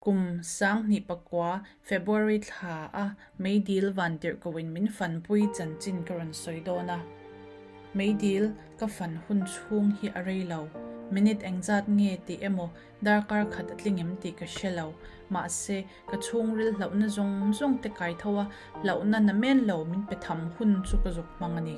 Kum 2009 February thla a meidil vantirhkohin min fanpui chanchin ka rawn sawi dawn a. Meidil ka fan hun chhung hi a rei lo. Minute engzat nge tih emaw darkar khat a tling em tih ka hre lo. Mahse, ka chhungril hlauhna zawng zawng te kai tho a, hlauhna na men lo min pe tham hun chu ka zuk hmang a ni.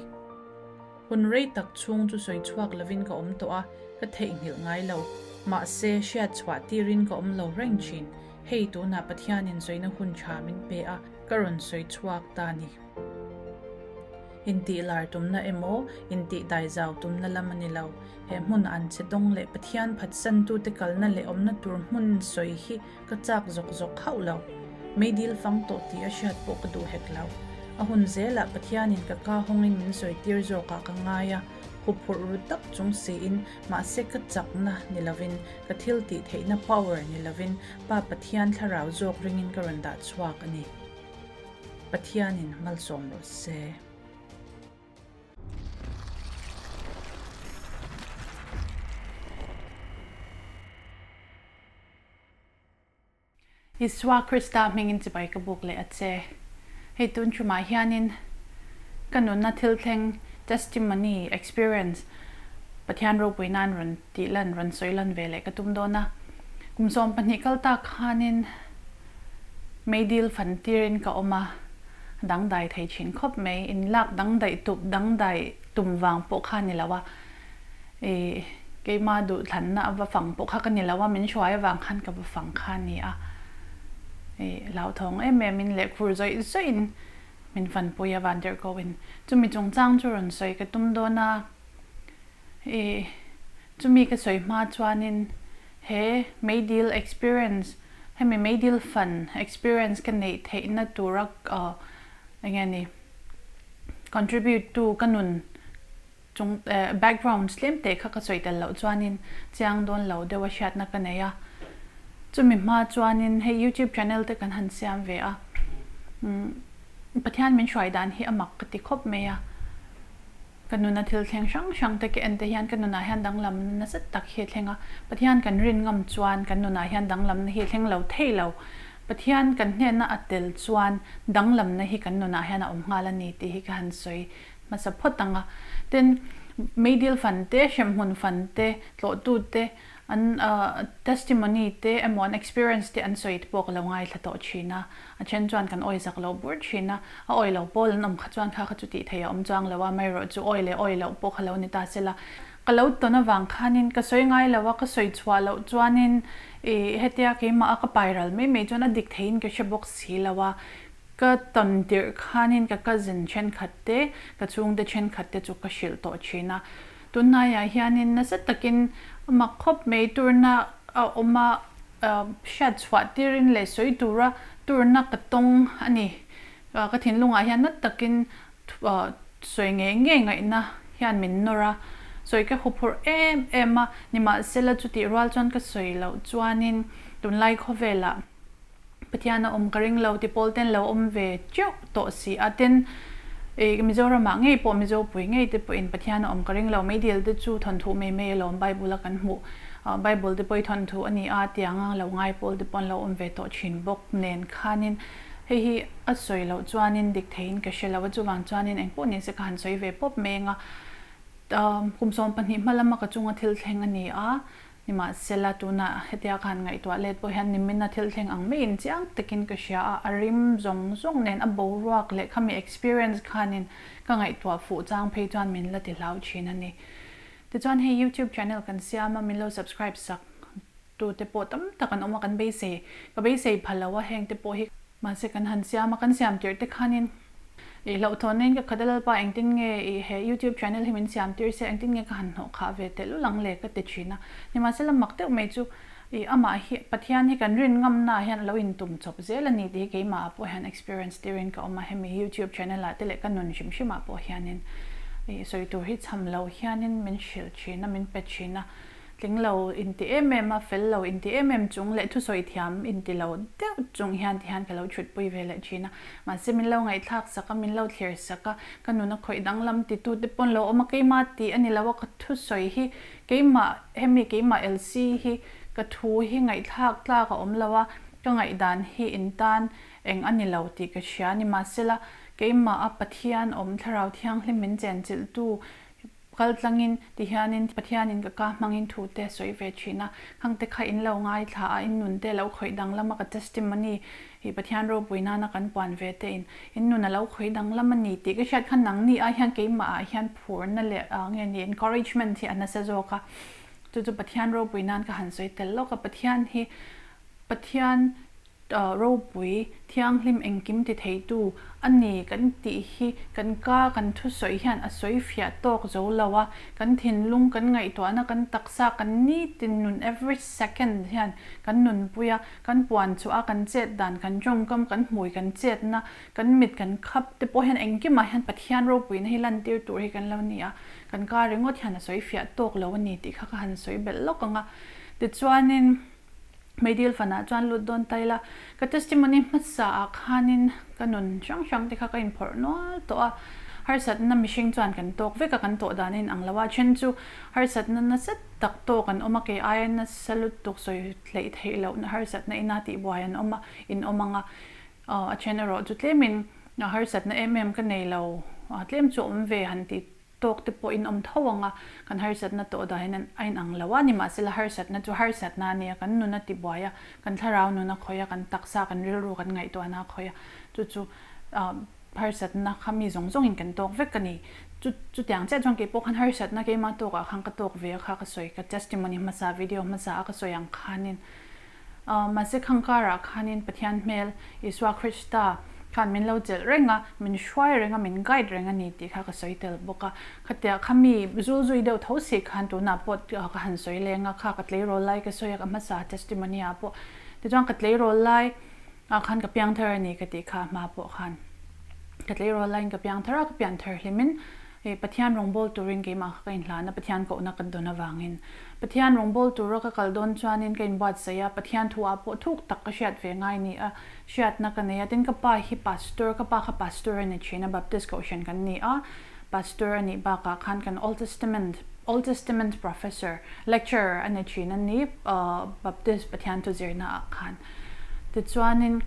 Hun rei tak chhung chu sawi chhuak lovin ka awm tawh a, ka theihnghilh ngai lo. Mahse, hriat chhuah tirin ka awm lo reng thin. Hei tunah Pathianin sawina hun tha min pe a, ka rawn sawi chhuak ta ni. Intih lar tumna emaw, intih daizau tumna lam a ni lo. He hmun an che dawng leh Pathian phatsantute kalna leh awmna tur hmun sawi hi Ka chak zawk zawk hauh lo. Meidil fang tawh tih a hriat pawh ka duh hek lo. A hun zelah Pathianin ka ka hawngin min sawitir zawkah ka ngai a, huphurh ru tak chung siin mahse ka chakna ni lovin, ka thil tih theihna power ni lovin Pa Pathian thlarau zawk ringin ka rawn dah chhuak a ni. Pathianin malsawm rawh se. Isua Krista hmingin chibai ka buk leh a che. Hei tun ṭumah hianin ka nunna thil thleng, testimony, experience, Pathian ropui nan rawn tih lan, rawn sawi lan ve leh ka tum dawn a. Kum 12 kal tak khanin meidil fan tirin ka awm a, dangdai thei thin khawp mai. Inlak dangdaih tup dangdai tum vang pawh kha ni lo a. I keimah duhthlanna a va fang pawh kha ka ni lo a, min hruai avang khan ka va fang kha a ni a. I hlauthawng em em in leh khur zawih zawih in min fanpui a van tirh ko in. Chumi chungchang chu rawn sawi ka tum dawn a, i chumi ka sawi hma chuanin he meidil experience, hemi meidil fan experience ka neih theihna tura eng nge ni contribute tu ka nun Chung background tlem teh kha ka sawi tel loh chuanin chiang dawn lo deuh a hriatna ka nei a. Chumi hma chuanin hei YouTube channel te kan han siam ve a. Pathian min hruai dan hi a mak ka ti khawp mai a. Ka nuna thil thleng hrang hrang te ka en te hian ka nunah hian danglamna nasa tak hi a thleng a. Pathian kan rin ngam chuan kan nunah hian danglamna hi a thleng lo thei lo. Pathian kan hnenna a tel chuan danglamna hi kan nunah hian a awm nghal a ni tih hi ka han sawi Hmasa phawt ang a. Tin, meidil fan te, hremhmun fan te, tlawhtu te, an testimony te emaw an experience te an sawi te pawh ka lo ngaithla tawh thin a. A then chuan kan awi zak lo bur thin a. A awi lo pawl an awm kha chuan kha kha chu tih theih a awm chuang lo a, amaherawh chu awi leh awi loh pawh kha lo ni ta se la. Ka lo tawn avang khanin ka sawi ngai lo a, ka sawi chhuah loh chuanin ih hetia keimah a ka pai ral mai mai chuan a dik theihin ka hre bawk si lo a. Ka tawn tirh khanin ka cousin thenkhat te, ka chhungte thenkhat te chu ka hrilh tawh thin a. Tunhnaiah hianin nasa takin mak khawp mai turna a awm a, hriat chhuah tirin leh sawi tura turna ka tawng a ni. Ka thinlungah hian nat takin sawi ngei ngei ngaihna hian min nawr a, sawi ka huphurh em em a, nimahsela chutih rual chuan ka sawi loh chuanin tunlai khawvelah, Pathian a awm ka ring lo ti pawl ten lo awm ve teuh tawh si a, tin i Mizoram ah ngei pawh Mizo pui ngei te pawhin Pathian a awm ka ring lo meidil te chu thawnthu mai mai alawm Bible a kan hmuh Bible te pawh hi thawnthu a ni a tiang a lo ngai pawl te pawh an lo awm ve tawh thin bawk nen khanin hei hi a sawi loh chuanin dik theihin ka hre lo a chuvang chuanin engpawh nise ka han sawi ve pawp mai anga kum 12 hma lama ka chunga thil thleng a ni a. Nimahsela, tunah hetia ka han ngaihtuah let pawh hian nimina thil thleng ang maiin chiang takin ka hria a, a rim zawng zawng nen a boruak leh khami experience khanin ka ngaihtuah fuh chang phei chuan min la ti hlau thin a ni. Tichuan hei YouTube channel kan siam a, min lo subscribe sak tu te pawh tam tak an awm a, kan beisei, ka beisei pha lo a heng te pawh hi. Mahse kan han siam a, kan siam tirh te khanin i hlauhthawnna in ka khat a Lalpa engtin nge i he YouTube channel hi min siam tir se engtin nge ka han hnawh khah ve tehlul ang le ka ti thin a. Nimahse la mak deuh mai chu i amah hi Pathian hi kan rin ngamna ah hian a lo intum chawp zel a ni tih hi keimah ah pawh hian experience tirin ka awm a, hemi YouTube channel ah te leh ka nun hrim hrim ah pawh hianin i sawi tur hi cham lo hianin min hrilh thin a, min pe thin a. Tling lo inti em em a, fel lo inti em em chung leh thusawi thiam inti lo deuh chung hian ti hian ka lo chhutpui ve leh thin a. Mahse min lo ngaihthlak sak a, min lo thlir sak a, ka nuna khawih danglam titu te pawn lo awm a, keimah tih a ni lo a, ka thusawi hi keimah hemi keimah LC hi ka thu hi ngaihthlak tlak a awm lo a. Ka ngaihdan hi in tan eng a ni lo tih ka hria. Nimahsela, keimah a Pathian awm Thlarau Thianghlim min chenchilhtu kal tlangin tihianin Pathianin ka ka hmangin thu te sawi ve thin a. Khangte kha in lo ngaithla a, in nun te lo khawih danglam a, ka testimony hi Pathian ropui nana kan puan ve te in in nun a lo khawih danglam a ni tih ka hriat kha nangni ah hian keimah ah hian phurna leh nge ni encouragement hi a nasa zawk a. Chu chu Pathian ropui nan ka han sawi tel lawk a, Pathian hi Pathian ropui thianghlim engkim ti theitu a ni kan tih hi kan ka kan thusawi hian a sawi fiah tawk zo lo a, kan thinlung kan ngaihtuahna kan taksa kan nitin nun every second hian kan nunpui a, kan puan chhuah a kan chet dan kan tawngkam kan hmui kan chetna kan mit kan khap te pawh hian engkimah hian Pathian ropuina hi lantir tur hi kan lo ni a. Kan kar ringawt hian a sawi fiah tawk lo a ni tih kha ka han sawi belh lawk ang a. Tichuanin Meidil fanah chuan lut dawn ta ila, ka testimony hmasa ah khanin ka nun hrang hrang te kha ka inphawrh nual tawh a. Harsatna mihring chuan kan tawk vek a, kan tawh dan a inang lo a. Then chu harsatna nasa tak tawk an awm a, kei aia nasa lutuk sawi hleih theih lohna harsatna ina tihbuai an awm a, in awm ang a. A then erawh chu tlemin harsatna em em ka nei lo, tlem chu awm ve han ti tawk te pawh in awm tho ang a, kan harsatna tawh dahin a inang lo a, nimahsela harsatna chu harsatna a nia, kan nun a tibuai a, kan thlarau nun a khawih a, kan taksa, kan rilru, kan ngaihtuahna a khawih a, chu chu harsatna kha mi zawng zawngin kan tawk vek a ni. Chu chutiang chiah chuan keipawh khan harsatna keimah tawkah khan ka tawk ve a kha ka sawi, ka testimony hmasa, video hmasa a ka sawi ang khanin Mahse khang karah khanin Pathian hmel, Isua Krista, khan min lo chelh reng a, min hruai reng a, min guide reng a ni tih kha ka sawi tel bawk a. Khatia kha mi zul zui deuh tho si khan tunah pawh ka han sawi leng a, kha ka tleirawl lai ka sawi a, ka hmasa testimony ah pawh tichuan ka tleirawl lai ah khan ka piang thar a ni ka tih kha hma pawh khan ka tleirawl laiin ka piang thar a, ka pian thar hlimin Pathian rawngbâwl turin keimah kha ka inhlan a, Pathian kohna ka dawn avangin. Pathian rawngbâwl tura ka kal dawn chuanin ka inbuatsaih a, Pathian thu ah pawh thuk tak ka hriat ve ngai ni a, hriatna ka nei a. Tin, ka pa hi Pastor, ka pa kha Pastor a ni thin a, Baptist Kohhran kan ni a, Pastor a nih bakah khan kan Old Testament, Old Testament Professor, Lecturer a ni thin a ni, Baptist Pathian thu zirna ah khan. Tichuanin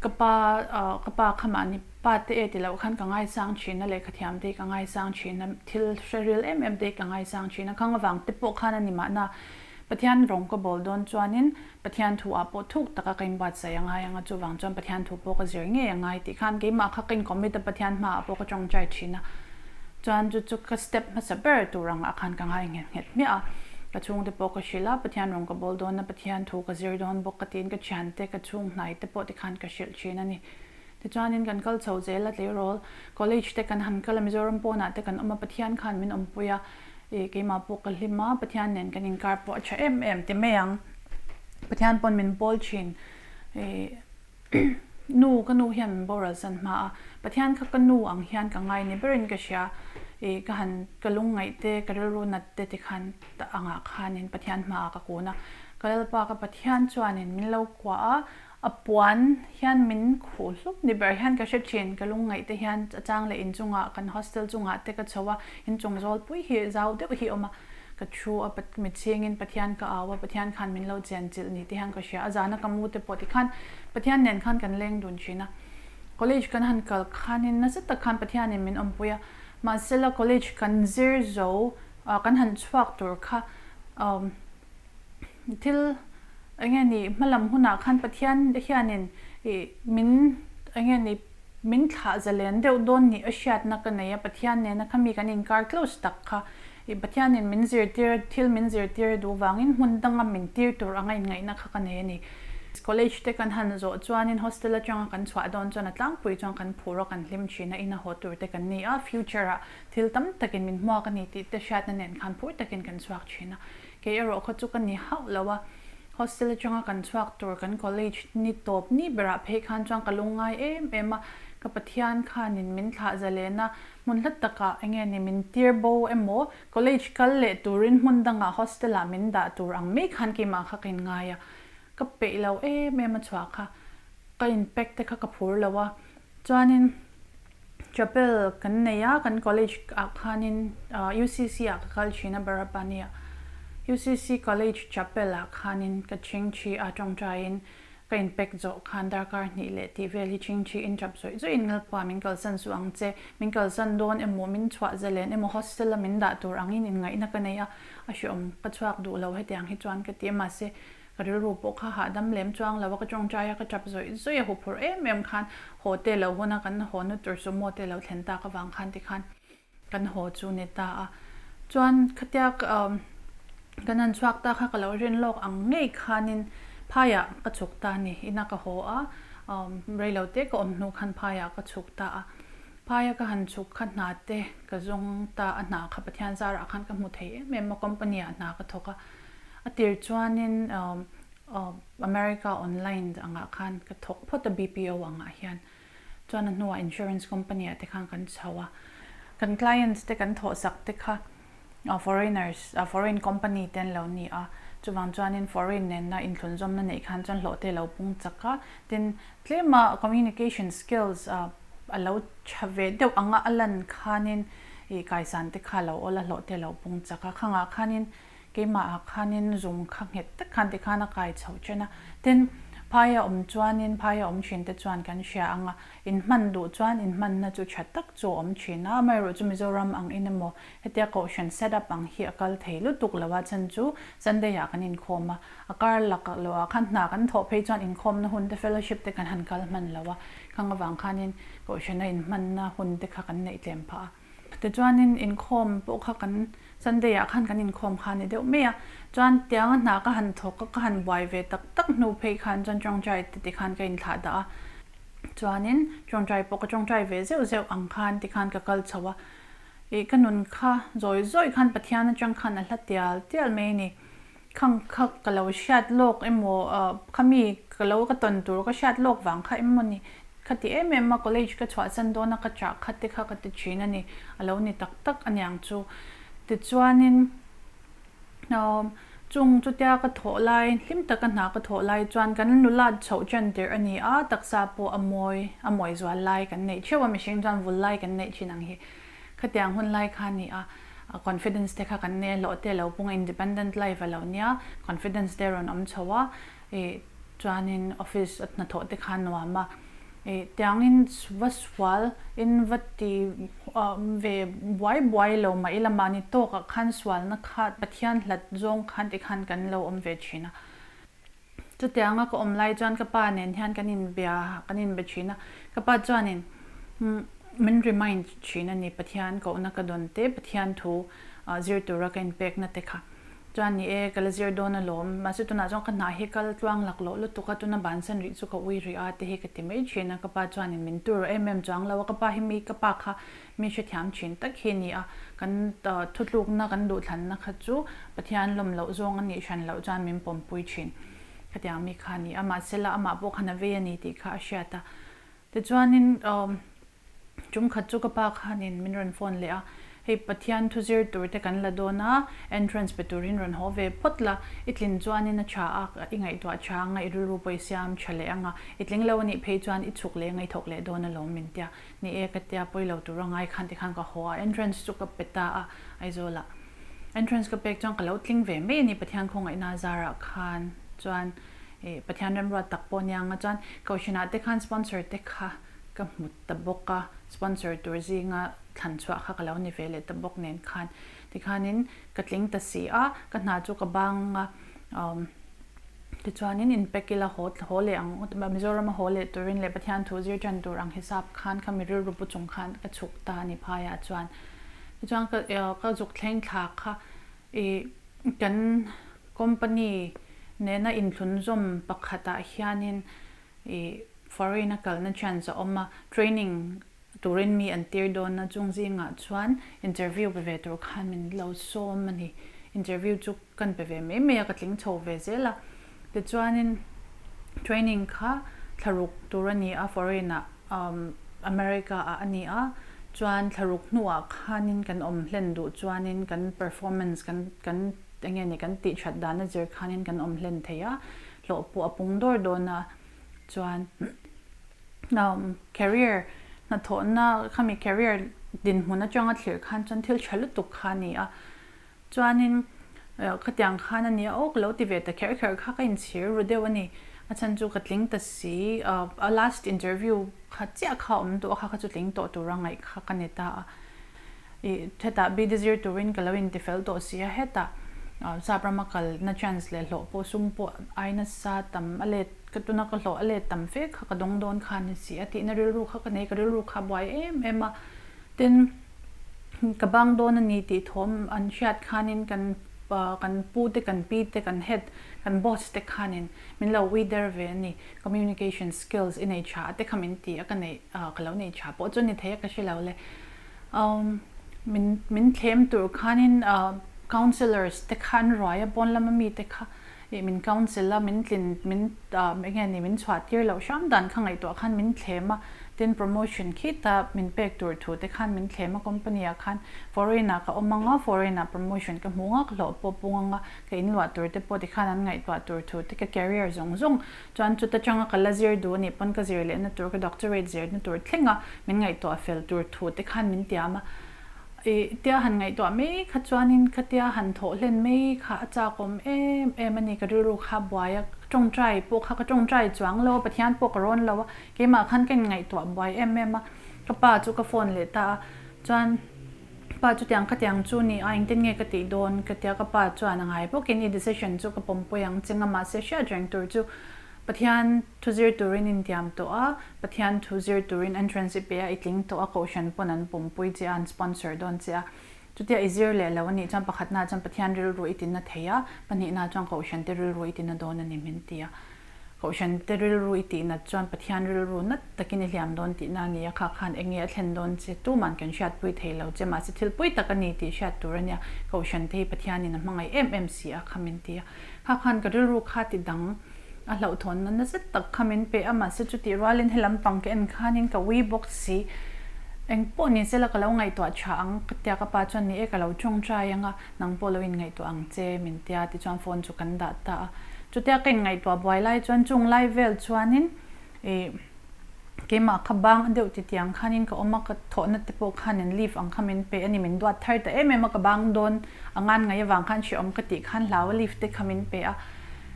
ka pa, ka pa kha mahni Pa te e ti loh khan ka ngaisang thin a, lehkha thiam te hi ka ngaisang thin a, thil hre ril em em te hi ka ngaisang thin a, khang avang te pawh khan a ni mahna Pathian rawng ka bawl dawn chuanin Pathian thu ah pawh thuk taka ka inbuatsaih a ngai ang a, chuvang chuan Pathian thu pawh ka zir ngei a ngai tih khan keimah kha ka in commit a, Pathian hma ah pawh ka tawngtai thin a, chuan chu chu ka step hmasa ber tur ang ah khan ka ngai nghet nghet hmiah a, ka chhungte pawh ka hrilh a, Pathian rawng ka bawl dawn a, Pathian thu ka zir dawn bawk ka tiin ka thiante ka chhung hnai te pawh tikhan ka hrilh thin a ni. Tichuanin kan kal chho zel a tleirawl college te kan han kal a Mizoram pawnah te kan awm a Pathian khan min awmpui a ih keimah pawh ka hlim a Pathian nen kan inkar pawh a tha em em ti mai ang Pathian pawn min pawl thin ih nu ka nu hian min boral san hma a Pathian kha ka nu ang hian ka ngai ni berin ka hria ih ka han ka lungngaih te ka rilru nat te tikhan angah khanin Pathian hmaah ka kun a ka Lalpa ka Pathian chuanin min lo kuah a A puan hian min khuh hlup ni ber hian ka hre thin, ka lungngaih te hian a chang leh inchungah kan hostel chungah te ka chho a, inchung zawl pui hi zau deuh hi awm a, ka thu a mitchhingin Pathian ka au a, Pathian khan min lo chian chilh ni te hian ka hria, a zana ka mu te pawh tikhan Pathian nen khan kan leng dun thin a, college kan han kal khanin nasa tak khan Pathianin min awmpui a, mahsela college kan zir zo kan han chhuak tur kha Thil eng nge ni hmalam hunah khan Pathian hianin ih min eng nge ni min thlah zalen deuh dawn nih a hriatna ka nei a, Pathian nena kha mi kan inkar close tak kha ih Pathianin min zirtir thil min zirtir duh vangin hmun danga min tir tur anga inngaihna kha ka nei a ni. College te kan han zawh chuanin hostel atanga kan chhuah dawn chuan a tlangpui chuan kan phur a kan hlim thin a, ina haw tur te kan ni a, future ah thil tam takin min hmuak a ni tih te hriatna nen khan phur takin kan chhuak thin a. Kei erawh khaw chu ka ni hauh lo a, hostel atanga kan chhuak tur kan college ni tawp ni berah phei khan chuan ka lungngai em em a, ka Pathian khanin min thlah zalen a, hmun hla takah enge ni min tir bo emaw college kal leh turin hmun dangah hostel ah min dah tur ang mai khan keimah kha ka inngai a, ka peih lo em em a chhuah kha, ka in pack te kha ka phur lo a, chuanin. Chapel kan nei a, kan college ah khanin UCC ah ka kal thin a Barapani ah. UCC college chapel ah khanin ka chhing thi a tawngtaiin. Ka in pack zawh khan darkar hnih leh tih vel hi chingchi in tap zawih zawih in Lalpa min kalsan suh ang che, min kalsan dawn emaw, min chhuah zalen emaw hostel a min dah tur angin inngaihna ka nei a, a hreawm ka chhuak duh lo hetiang hi chuan ka ti a mahse ka rilru pawh kha hahdam lem chuang lo a, ka tawngtai a ka tap zawih zawih a huphurh em em khan haw te lo hun a kan haw na tur sumo te lo thlen tak avang khan tikhan Kan haw chu ni ta a. Chuan khatia kan han chhuak ta kha ka lo rin lawk ang ngei khanin phaiah ka chhuk ta a ni. Ina ka haw a, reilo te ka awm hnu khan phaiah ka chhuk ta a. Phaia ka han chhuk kha hna te ka zawng ta a, hna kha Pathian zarah khan ka hmu thei em em a, company ah hna ka thawk a. A tir chuanin America online angah khan ka thawk phawt a BPO angah hian. Chuan a hnuah insurance company ah te khan kan chho a, kan clients te kan thawh sak te kha foreigners, foreign company te an lo ni a, chuvang chuanin foreign nena inthlunzawmna neih khan chuan hlawh te a lo pung chak a, tin tlema communication skills a lo tha ve deuh anga a lan khanin ih kaisan te kha a lo awl a, hlawh te a lo pung chak a, khangah khanin Keimahah khanin zung kha nghet tak khan tikhan a kai chhoh chen a, tin, phaia awm chuanin phaia awm thin te chuan kan hria ang a, inhman duh chuan inhmanna chu tha tak chu a awm thin a, amaherawhchu Mizoram ang in emaw hetia kohhran set up ang hi a kal thei lutuk lo a, chhan chu Sunday ah kan inkhawm a, a kar lak loh ah khan hna kan thawh phei chuan inkhawmna hun te fellowship te kan han kal hman lo a, khang avang khanin kohhrana inhmanna hun te kha kan neih tlem phah a. Tichuanin inkhawm pawh kha kan Sunday ah khan kan inkhawm kha a ni deuh mai a, chuan tianga hna ka han thawk a, ka han buai ve tak tak hnu phei khan chuan tawngtai te tikhan ka inthlah dah a, chuanin tawngtai pawh ka tawngtai ve zeuh zeuh ang khan tikhan ka kal chho a, ih ka nun kha zawi zawi khan Pathian atang khan a hla tial tial mai a ni, khang kha ka lo hriat lawk emaw khami ka lo ka tawn tur ka hriat lawk vang kha em maw ni Khati em em a college ka chhuahsan dawn a ka chah khat te kha ka ti thin a ni, a lo ni tak tak aniang chu. Tichuanin chung chutia ka thawh lai, hlim taka hna ka thawh lai chuan kan nulat chhoh ṭan tirh a ni a, taksa pawh a mawi, a mawi zual lai kan neih theuh a, mihring chuan vul lai kan neih thin ang hi. Khatiang hun lai kha a ni a, confidence te kha kan nei a, hlawh te a lo pung a, independent life a lo nia, confidence te a rawn awm chho a, ih chuanin office a hnathawh te kha a nuam a, ih tiangin va sual in va ti ve buai buai lo mah ila mahni tawkah khan sualna kha Pathian hlat zawng khan tikhan kan lo awm ve thin a. Chutianga ka awm lai chuan ka pa nen hian kan inbia kan inbe thin a, ka pa chuanin min remind thin a ni Pathian kohna ka dawn te Pathian thu zir tura ka inpekna te kha. Chuan ni e, ka la zir dawn alawm. Mahse tunah chuan ka hnah hi kal tluang lak loh lutuk a, tuna bansan rih chu ka ui rih a te hi ka ti mai thin a, ka pa chuanin min tur em em chuang lo a, ka pa hi mi ka pa kha mi hrethiam thin tak hi a ni a, kan thutlukna kan duhthlanna kha chu Pathian lawm loh zawng a nih hran loh chuan min pawmpui thin khatiang mi kha a ni a, mahse la amah pawh khan a vei a ni tih kha a hriat a. Tichuanin Tum khat chu ka pa khanin min rawn phone leh a, hei Pathian thu zir tur te kan la dawn a, entrance pe turin rawn haw ve phawt la, i tlin chuanin a tha a, i ngaihtuah tha anga i rilru pawh i siam tha leh anga, i tling lo anih phei chuan i chhuk leh ngaihthawk leh dawn alawm min tia, ni e ka tia pawi lo tur a ngai khan tikhan ka haw a, entrance chu ka pe ta a Aizawlah entrance ka pek chuan ka lo tling ve mai a ni Pathian khawngaihna zarah khan chuan ih Pathian remruat tak pawh ania anga chuan Kohhranah te khan sponsor te kha ka hmu ta bawk a, sponsor tur zinga thlan chhuah kha ka lo ni ve leh ta bawk nen khan tikhanin ka tling ta si a, ka hna chu ka bang a, umm tichuanin in pack ila haw haw leh ang Mizoram a haw leh turin leh Pathian thu zir tan tur ang hisap khan kha mi rilru pu chung khan ka chhuk ta a ni phaiah chuan tichuan ka ka zuk thleng thla kha ih kan company nena inthlunzawm pakhatah hianin Ih, foreign a kalna chance a awm a, training turin mi an tir dawn a, chung zingah chuan interview pe ve tur khan min lo sawm a ni. Interview chu kan pe ve mai mai a, ka tling chho ve zel a. Tichuanin training kha thlaruk tur a ni a, foreign ah America ah a ni a, chuan thlaruk hnuah khanin kan awm hlen duh chuanin kan performance kan kan eng nge ni kan tih that dan a zir khanin kan awm hlen thei a, hlawh pawh a pung dawr dawn a, chuan career hnathawhna khami career dinhmun atanga thlir khan chuan thil tha lutuk kha a ni a, chuanin khatiang khan a nia aw ka lo ti ve ta kher kher kha ka inchhir ru deuh a ni. A chhan chu ka tling ta si, a last interview kha chiah kha awm duh a, kha kha chu tling tawh tura ngaih kha ka ni ta a. Ih hetah BD zir turin ka lo intifel tawh si a, hetah sap rama kalna chance leh hlawh pawh sum pawh ai nasa tam a let ka tuna ka hlawh a let tam fe kha ka dawng dawn kha a ni si a tihna rilru kha ka nei, ka rilru kha a buai em em a. Tin, ka bang dawn a ni tih thawm an hriat khanin kan kan pu te kan pi te kan head kan boss te khanin min lo ui der ve a ni. Communication skills i nei tha a te kha min ti a ka neih ka lo nei tha pawh chu ni thei a ka hre lo le. Min min thlem tur khanin councillors te kha an ruai a pawn lama mi te kha ih min council a min tlin min eng nge ni min chhuah tir loh hram dan kha ngaihtuah khan min thlem a tin promotion khita min pek tur thu te khan min thlem a company ah khan foreign ah ka awm ang a foreign ah promotion ka hmu ngak hlawh pawh pung ang a ka inluah tur te pawh tikhan an ngaihtuah tur thu te ka career zawng zawng Chuan chuta tanga ka la zir duh anih pawn ka zir lehna tur ka doctorate zirna tur thleng a min ngaihtuah fel tur thu te khan min tiam a. Ih tia han ngaihtuah mai kha chuanin khatia han thawh hlen mai kha a chakawm em em a ni ka rilru kha a buai a, ka tawngtai pawh kha ka tawngtai chuang lo a, Pathian pawh ka rawn lo a, keimah khan ka inngaihtuah buai em em a, ka pa chu ka phone leh ta a, chuan Pa chutiang khatiang chu ni a, engtin nge ka tih dawn? Ka tia ka pa chuan a ngai bawkin i decision chu ka pawmpui ang che nga mahse hriat reng tur chu Pathian thu zir turin intiam tawh a, Pathian thu zir turin entrance i pe a, i tling tawh a, kohhran pawn an pawmpui che a, an sponsor dawn che a. Chutia i zir leh lo a nih chuan pakhatnaah chuan Pathian rilru i tina thei a, pahnihnaah chuan kohhran te rilru i tina dawn a ni min ti a. Kohhran te rilru i tih nat chuan Pathian rilru nat takin i hliam dawn tihna a ni a, kha khan eng nge a thlen dawn che tuman kan hriatpui thei lo che, mahse thil pui tak a ni tih hriat tur a nia, Kohhran te hi Pathianin a hmangaih em em si a kha min ti a, kha khan ka rilru kha ti dang a hlauhthawnna nasa tak kha min pe a, mahse chutih rualin he lampang ka en khanin ka ui bawk si, eng pawh ni sela ka lo ngaihtuah tha ang ka tia ka pa chuan ni e ka lo tawngtai ang a, Nang pawh lo inngaihtuah ang che min tia tichuan phone chu kan dah ta a. Chutia ka inngaihtuah buai lai chuan chung lai vel chuanin ih keimah kha bang deuh titiang khanin ka awm a, ka thawhna te pawh khanin leave ang kha min pe a ni, min duat thar ta em em a, ka bang dawn a ngan ngaih avang khan hrehawm ka tih khan hlau a leave te kha min pe a.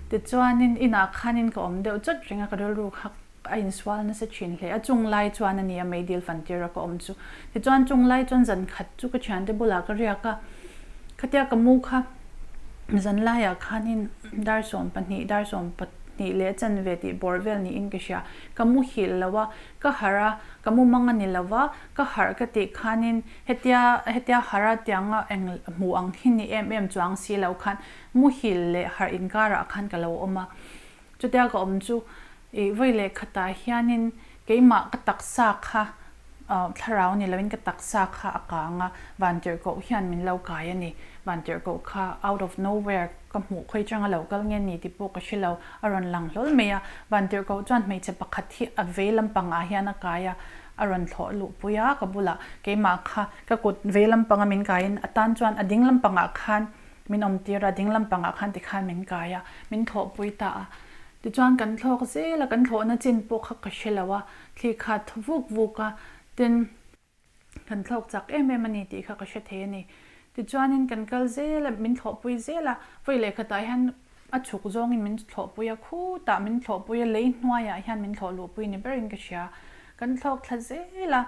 Tichuanin inah khanin ka awm deuh chawt reng a, ka rilru kha A insual nasa thin hle. A chung lai chuan a ni a meidil fan tir a ka awm chu. Tichuan chung lai chuan zan khat chu ka thiante bulah ka riak a, khatia ka mu kha zan laiah khanin dar 12, dar 12 leh chanve tih bawr vel niin ka hria. Ka muhil lo a, ka harh a, ka mu mang a ni lo va, ka harh ka tih khanin hetia hetia harh a tianga eng hmuh ang hi ni em em chuang si lo khan muhil leh harh inkarah khan ka lo awm a. Chutia ka awm chu ih vawi leh khatah hianin keimah ka taksa kha thlarau ni loin ka taksa kha a kang a, vantirhkoh hian min lo kai a ni. Vantirhkoh kha out of nowhere ka hmuh khawi changa lo kal nge ni tih pawh ka hre lo, a rawn lang hlawl mai a. Vantirhkoh chuan hmeichhe pakhat hi a vei lampangah hian a kai a, a rawn thlawh luhpui a ka bulah keimah kha ka kut vei lampanga min kaiin a tan chuan a ding lampangah khan Min awm tir a, ding lampangah khan tikhan min kai a, min thlawhpui ta a. Tichuan kan thlawk zel a, kan thlawhna chin pawh kha ka hre lo a, thli kha thaw vuk vuk a, tin kan thlawk chak em em a ni tih kha ka hre thei a ni. Tichuanin kan kal zel a, min thlawhpui zel a, vawi lehkhatah hian a chhuk zawngin min thlawhpui a, khutah min thlawhpui a, lei hnuaiah hian min thlawh luhpui ni berin ka hria. Kan thlawk thla zel a,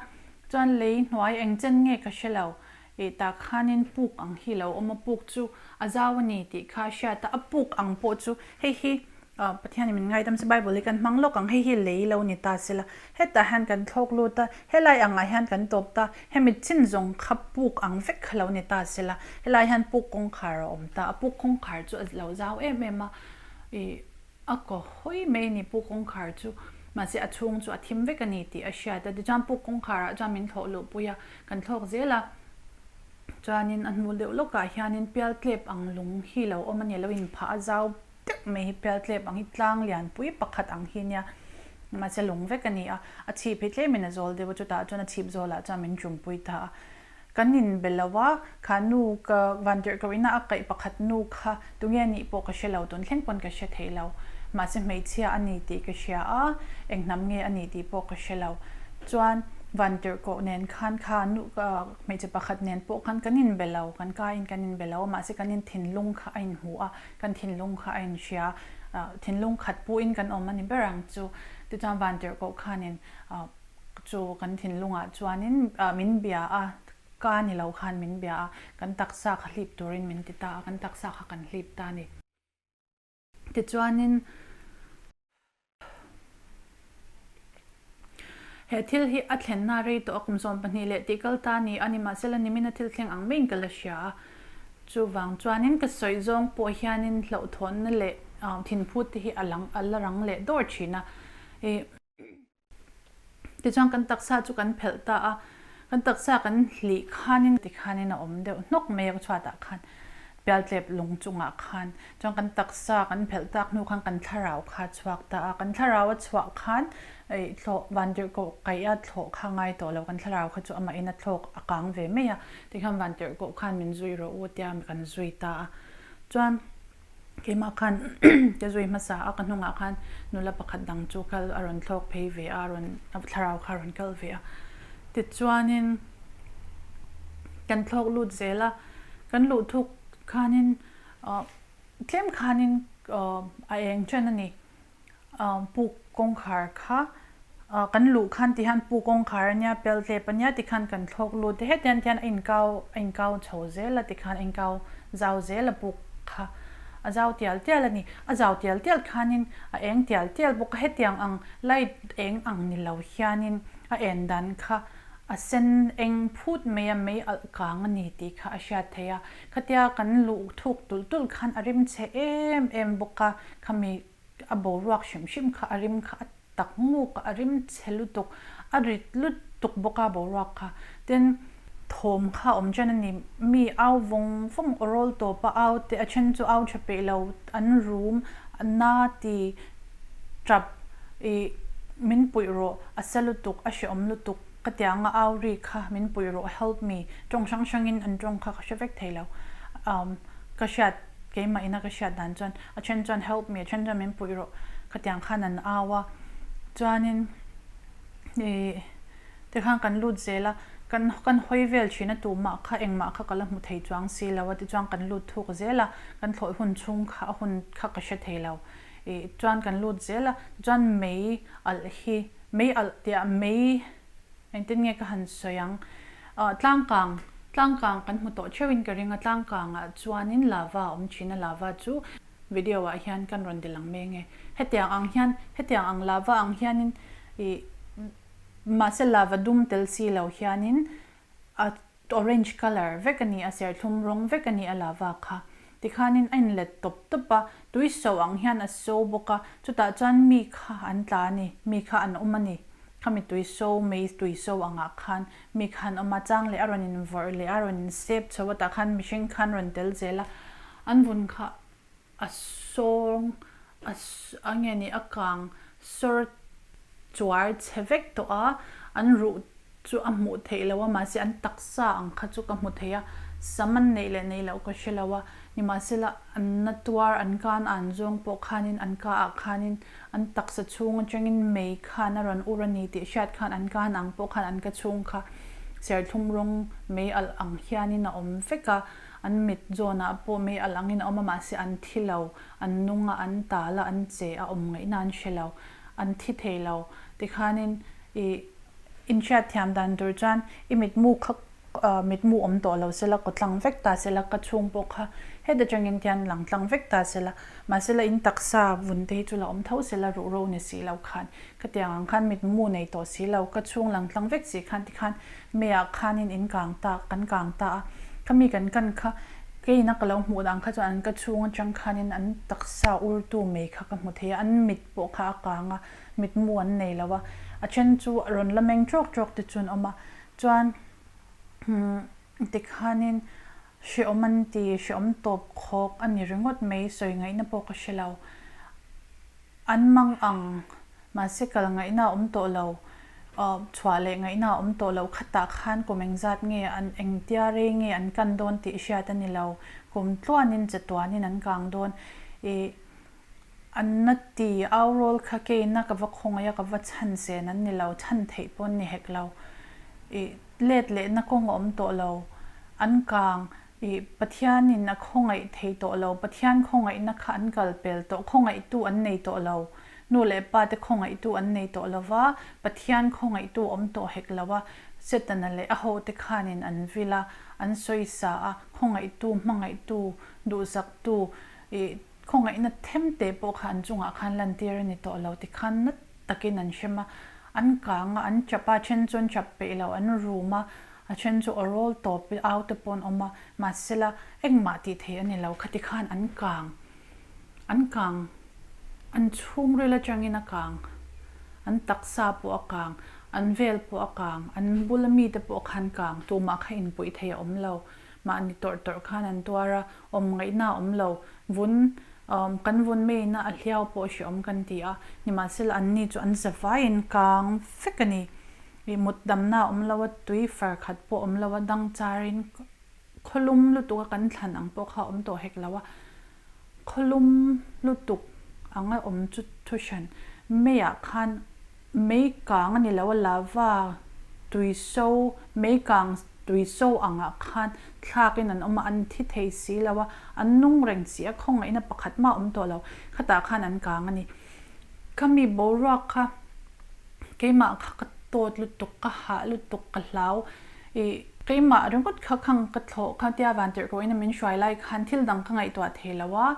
chuan lei hnuai eng chen nge ka hre lo, Ih tah khanin puk ang hi lo awm a, puk chu a zau a ni tih kha a hriat a, a puk ang pawh chu hei hi Pathianin min ngaidam se Bible hi kan hmang lawk ang, hei hi lei lo ni ta sela, hetah hian kan thlawk lut a, helai angah hian kan tawp ta, hemi chin zawng kha puk ang vek kha lo ni ta sela, helai hian puk kawngkhar a awm ta, a puk kawngkhar chu a lo zau em em a, ih a kaw hawi mai a ni puk kawngkhar chu, mahse a chhung chu a thim vek a ni tih a hriat a, tichuan puk kawngkharah chuan min thlawh luhpui a. Kan thlawk zel a, chuanin a hnu deuh lawkah hianin pialtlep ang lung hi lo awm a ni, lo inphah a zau deuh mai hi pialtlep ang hi tlang lianpui pakhat ang hi nia, mahse lung vek a ni a, a chhip hi tlemin a zawl deuh a, chutah chuan a chhip zawlah chuan min ṭumpui ta a. Kan inbe lo a, kha nu ka vantirhkoh ina a kaih pakhat nu kha Tunge nih pawh ka hre lo, tun thleng pawn ka hre thei lo. Mahse hmeichhia a ni tih ka hria a, eng hnam nge a ni tih pawh ka hre lo. Chuan Vantirhkoh nen khan kha nu hmeichhe pakhat nen pawh khan kan inbe lo, kan ka in kan inbe lo a, mahse kan in thinlung kha a inhmu a, kan thinlung kha a inhria. Thinlung khat puhin kan awm a ni ber ang chu. Tichuan Vantirhkoh khanin chu kan thinlungah chuanin min bia a, ka ni lo khan min bia a, kan taksa kha hlip turin min ti ta a, kan taksa kha kan hlip ta a ni. Tichuanin he thil hi a thlenna rei tawh a kum 12 leh tih kal ta ni a ni mahsela nimina thil thleng ang maiin ka la hria a. Chuvang chuanin ka sawi zawng pawh hianin hlauhthawnna leh thinphut te hi a lang a la rang leh dawr thin a. Tichuan kan taksa chu kan phelh ta a, kan taksa kan hlih khanin tikhanin a awm deuh hnawk mai a ka chhuatah khan pialtlep lung chungah khan chuan kan taksa kan phelh tak hnu khan kan thlarau kha a chhuak ta a, kan thlarau a chhuah khan ih thlawh vantirhkoh kaih a thlawh kha ngai tawh lo, kan thlarau kha chu amahin a thlawk a kang ve mai a, tikhan vantirhkoh khan min zui rawh u tia kan zui ta a, chuan. Keimah khan ka zui hmasa a, ka hnungah khan nula pakhat dang chu kal a rawn thlawk phei ve a, a rawn a thlarau kha a rawn kal ve a. Tichuanin kan thlawk lut zel a, kan luh thuk khanin tlem khanin a eng chen a ni. Puk kawngkhar kha kan luh khan ti hian puk kawngkhar a nia, peltlep a nia ti khan kan thlawk lut a, hetiang hian a inkau a inkau chho zel a ti khan a inkau zau zel a puk kha a zau tial tial a ni. A zau tial tial khanin a eng tial tial bawk a, hetiang ang light eng ang ni lo hianin a en dan kha a sen eng phut mai a, mei alh kang a ni tih kha a hriat theih a. Khatia kan luh thuk tulh tulh khan a rim chhe em em bawk a, khami A boruak hrim hrim kha a rim kha a tak nguk a, a rim chhe lutuk, a rit lutuk bawk a boruak kha. Tin, thawm kha awm chen a ni, mi au vawng vawng aw rawl tawp a, au te a then chu au tha peih lo, an rum, na ti tap ih min puih rawh, a sa lutuk, a hrehawm lutuk ka tiang a au ri kha min puih rawh, help me, tawng hrang hrangin an tawng kha ka hre vek thei lo, ka hriat. Keimah ina ka hriat dan chuan a then chuan help me, a then chuan min puih rawh khatiang khan an au a. Chuanin ih tikhan kan lut zel a, kan kan hawi vel thin a tumah kha engmah kha ka la hmu thei chuang si lo a tichuan kan lut thuk zel a, kan thlawih hun chhung kha a hun kha ka hre thei lo. Ih chuan kan lut zel a, tichuan mei alh hi mei alh tiah mei Engtin nge ka han sawi ang? Ahh tlangkang, tlangkang kan hmu tawh theuhin ka ring a, tlangkangah chuanin lava a awm thin a, lava chu video ah hian kan rawn ti lang mek e. Hetiang ang hian, hetiang ang lava ang hianin ih mahse lava dum tel si lo hianin a Orange colour vek a ni a, serthlum rawng vek a ni a lava kha. Tikhanin a inlet tawp tawp a, tui so ang hian a so bawk a, chutah chuan mi kha an tla a ni, mi kha an awm a ni. Khami tui so, mei tui so angah khan mi kha an awm a, chang leh a rawn invawrh leh a, a rawn insep chho a, tah khan mihring khan rawn tel zel a, an vun kha a sawng, a a nge ni a kang sawr chuar chhe vek tawh a, an ruh chu a hmuh theih loh a, mahse an taksa ang kha chu ka hmu thei a, sam an neih leh neih loh ka hre lo a, nimahsela an na tuar an kan an zawng pawh khanin an ka ah khanin an taksa chhung atangin mei khan a rawn ur a ni tih hriat khan an kan ang pawh khan an ka chhung kha serthlum rawng mei alh ang hianin a awm vek a. An mit zawnah pawh mei alh angin a awm a, mahse an thi lo, an nung a, an tal a, an che a, awm ngaihna an hre lo, an thi thei lo. Tikhanin i inhriat thiam dan tur chuan i mitmu kha mitmu awm tawh lo sela, kaw tlang vek ta sela, ka chhung pawh kha heta tangin tian lang tlang vek ta sela, mahse la in taksa vun te hi chu la awm tho sela, ruhro ni si lo khan, khatiang ang khan mitmu nei tawh si lo, ka chhung lang tlang vek si khan tikhan Meiah khanin in kang ta, kan kang ta a, khami kan kan kha keina ka lo hmuh dan kha chuan an ka chhung atang khanin an taksa urtu mei kha ka hmu thei a, an mit pawh kha a kang a, mitmu an nei lo a, a then chu a rawn la meng trawk trawk te chu an awm a, chuan umm tikhanin hrehawm an ti, hrehawm tawp khawk a ni ringawt mai, sawi ngaihna pawh ka hre lo. An mang ang, mahse kal ngaihna a awm tawh lo, chhuah leh ngaihna a awm tawh lo, khatah khan kum engzat nge an engtia rei nge an kan dawn tih hriat a ni lo, kum tluanin che tuanin an kang dawn. Ih, an na ti au rawl kha keina ka va khawngaih a, ka va chhan sen an ni lo, chhan theih pawh an ni hek lo. Ih, let lehna kawng a awm tawh lo, an kang. Ih, Pathianin a khawngaih thei tawh lo, Pathian khawngaihna kha an kal pel tawh, khawngaihtu an nei tawh lo, nu leh pa te khawngaihtu an nei tawh lo va, Pathian khawngaihtu awm tawh hek lo a, Setana leh a hote khanin an vil a, an sawisa a, khawngaihtu, hmangaihtu, duhsaktu, ih, khawngaihna themte pawh kha an chungah khan lantir a ni tawh lo tikhan nat takin an hrem a, an kang a, an chap a, then chu an chap peih lo, an rum a, a then chu aw rawl tawp au te pawh an awm a, mahsela engmah tih theih a ni lo, khati khan an kang, an kang, an chhungril atangin a kang, an taksa pawh a kang, an vel pawh a kang, an bula mite pawh khan kang, tumah kha inpuih theih a awm lo. Mahni tawrh tawrh khan an tuar a, awm ngaihna a awm lo. Vun, kan vun meiina a hliau pawh hreawm kan ti a, nimahsela anni chu an zavaiin kang vek a ni. Ih mut damna a awm lo a, tui far khat pawh awm lo a, dang charin khawlum lutuk a kan thlan ang pawh kha a awm tawh hek lo a. Khawlum lutuk ang a awm chu thu hran. Meiah khan mei kang a ni lo a, lava tui so, mei kang tui so angah khan thlakin an awm a, an thi thei si lo a, an nung reng si a, khawngaihna pakhat mah a awm tawh lo. Khatah khan an kang a ni. Khami boruak kha keimah kha ka tawt lutuk, ka hah lutuk, ka hlau. Ih, keimah ringawt kha khang ka thlawh kha tia vantirhkohin a min hruai lai khan thil dang ka ngaihtuah thei lo a,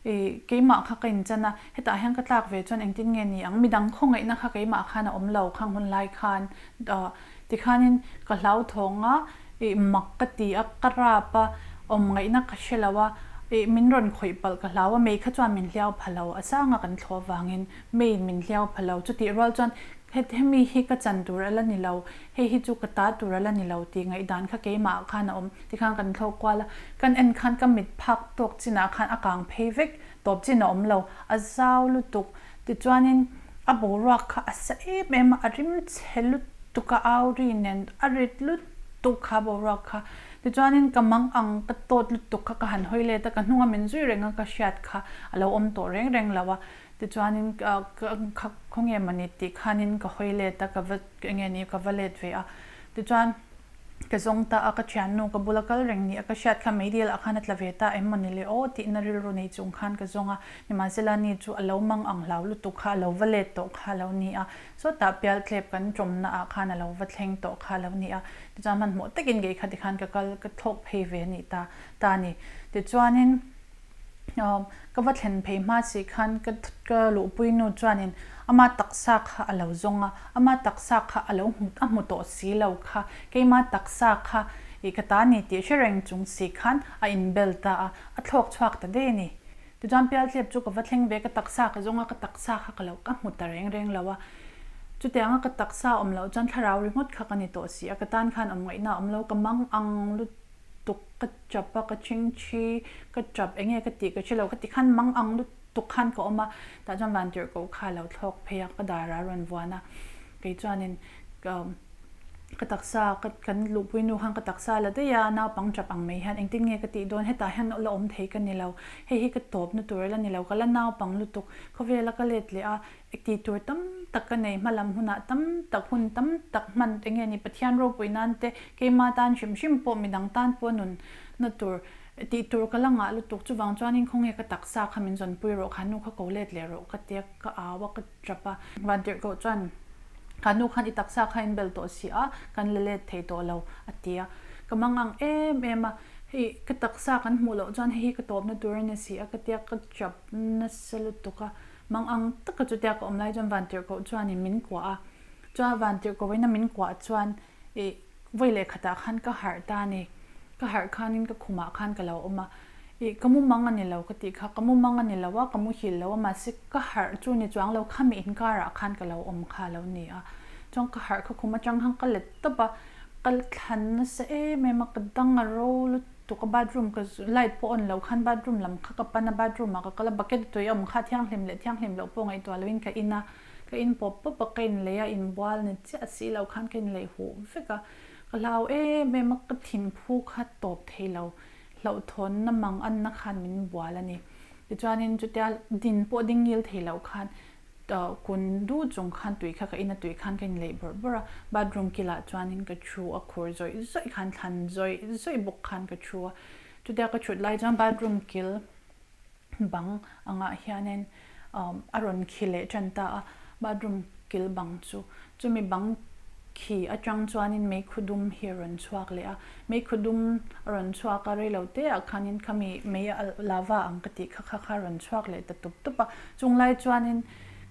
ih, keimah kha ka inchan a, hetah hian ka tlak ve chuan engtin nge ni ang, midang khawngaihna kha keimah khan a awm lo khang hun lai khan, ah, tikhanin ka hlauthawng a, ih, mak ka ti a, ka rap a, awm ngaihna ka hre lo a, ih, min rawn khawih palh ka hlau a, mei kha chuan min hliau pha lo, a sanga kan thlawh avangin meiin min hliau pha lo, chutih rual chuan hemi hi ka chan tur a la ni lo, Hei hi chu ka ta tur a la ni lo tih ngaihdan kha keimah ah khan a awm. Tikhan kan thlawk kual a, kan en khan ka mit phak tawk chinah khan a kang phei vek, tawp chin a awm lo, a zau lutuk. Tichuanin a boruak kha a sa em em a, a rim chhe lutuk a, au ri nen a rit lutuk kha boruak kha. Tichuanin ka mang ang ka tawt lutuk kha ka han hawi let a, ka hnunga min zui reng a ka hriat kha a lo awm tawh reng reng lo a. Tichuanin ka khawnge mawni tih khanin ka hawi let a, ka va enge ni ka va let ve a. Tichuan ka zawng ta a, ka thiannu ka bula kal reng ni a, ka hriat kha meidil ah khan a tla ve ta em mawni le aw tihna rilru nei chung khan ka zawng a. Nimahsela ni chu a lo mang ang hlau lutuk kha a lo va let tawh kha a lo ni a. Sawtah pialtlep kan tawmna ah khan a lo va thleng tawh kha a lo ni a. Tichuan hmanhmawh takin kei kha tikhan ka kal ka thlawk phei ve a nih ta ta a ni. Tichuanin. Ka va thlen phei hma si khan ka ka luhpui nu chuanin ama taksa kha a lo zawng a, ama taksa kha a lo hmu a hmu tawh si lo kha, keima taksa kha ih ka ta ni tih hre reng chung si khan a inbel ta a, a thlawk chhuak ta daih a ni. Tichuan pialtlep chu ka va thleng ve, ka taksa ka zawng a, ka taksa kha ka lo ka hmu ta reng reng lo a. Chutianga ka taksa awm loh chuan thlarau ringawt kha ka ni tawh si a, ka tan khan awm ngaihna a awm lo, ka mang ang lut. tuk ka chap a, ka chingchi ka chap enge ka tih ka hre lo ka ti khan mang ang lutuk khan ka awm a, tah chuan vantirhkoh kha a lo thlawk phei a, ka dar a rawn vuan a, kei chuanin ka taksa ka kan luhpui nu khan ka taksa la daih a, naupang chap ang mai hian engtin nge ka tih dawn hetah hian la awm thei ka ni lo, hei hi ka tawpna tur a la ni lo, ka la naupang lutuk khawvela ka let leh a. Tih tur tam tak ka nei, hmalam hunah tam tak, hun tam tak hman eng nge ni, Pathian ropui nan te, keima tan hrim hrim pawh, midang tan pawh nun na tur, tih tur ka la ngah lutuk, chuvang chuanin khawnge ka taksa kha min zawnpui rawh, kha nu kha ko let leh rawh ka tia, ka au a, ka tap a. Vantirhkoh chuan, Kha nu khan i taksa kha in bel tawh si a, kan la let thei tawh lo, a ti a. Ka mang ang em em a, hei ka taksa kan hmuh loh chuan hei hi ka tawpna tur a ni si a, ka tia, ka tap nasa lutuk a. Mang ang taka chutia ka awm lai chuan Vantirhkoh chuanin min kuah a, chuan Vantirhkohin a min kuah chuan ih vawi leh khatah khan ka harh ta a ni. Ka harh khanin ka khumah khan ka lo awm a, ih ka mumang a ni lo ka tih kha, ka mumang a ni lo a, ka muhil lo a, mahse ka harh chu ni chuang lo khami inkarah khan ka lo awm kha a lo ni a. Chuan ka harh kha khum atang khan ka let tawp a, ka thlan nasa em em a, ka dang a ro lut. Tuk a bathroom ka light pawh on lo khan bathroom lam kha ka pan a, bathroom ah ka kal a, bucket a tui a awm kha thianghlim leh thianghlim loh pawh ngaihtuah loin ka in a, ka in pawp pawp a, ka in lei a, inbual ni chiah si lo khan ka in lei huh vek a, ka hlau em em a, ka thinphu kha tawp thei lo, hlauhthawnna mang anna khan min bual a ni. Tichuanin chutia din pawh ding ngil thei lo khan Kun du chung khan tui kha ka in a, tui khan ka inleih bawrh bawrh a, bathroom kilah chuanin ka thu a, khur zawih zawih khan thlan zawih zawih bawk khan ka thu a. Chutia ka thut lai chuan bathroom kil bang angah hianin a rawn khi leh tan ta a, bathroom kil bang chu. Chumi bang khi atang chuanin meikhu dum hi a rawn chhuak leh a, meikhu dum a rawn chhuak a reilo te ah khanin khami mei lava ang ka tih kha kha kha a rawn chhuak leh ta tup tup a. Chung lai chuanin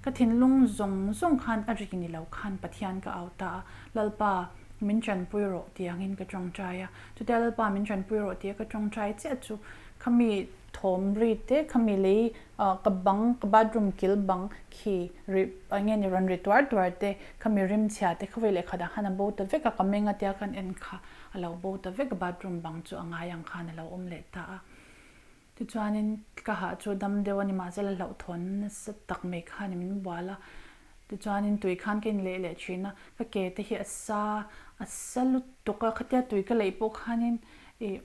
ka thinlung zawng zawng khan a ri ni lo khan Pathian ka au ta a, Lalpa min tanpui rawh tih angin ka tawngtai a. Chutia Lalpa min tanpui rawh tih a ka tawngtai chiah chu khami thawm ri te khami lei ka bang ka bathroom kil bang khi ri eng nge ni rawn ri tuar tuar te khami rim chhia te khawvel leh khatah khan a bo ta vek a ka meng a tia khan en kha a lo bo ta vek a bathroom bang chu a ngai ang khan a lo awm leh ta a tichuanin ka hah chu dam deuh a ni mahse la hlauhthawn nasa tak mai khan min bual a tichuanin tui khan ka inleh leh thin a ka ke te hi a sa a sa lutuk a khatia tui ka leih pawh khanin ih.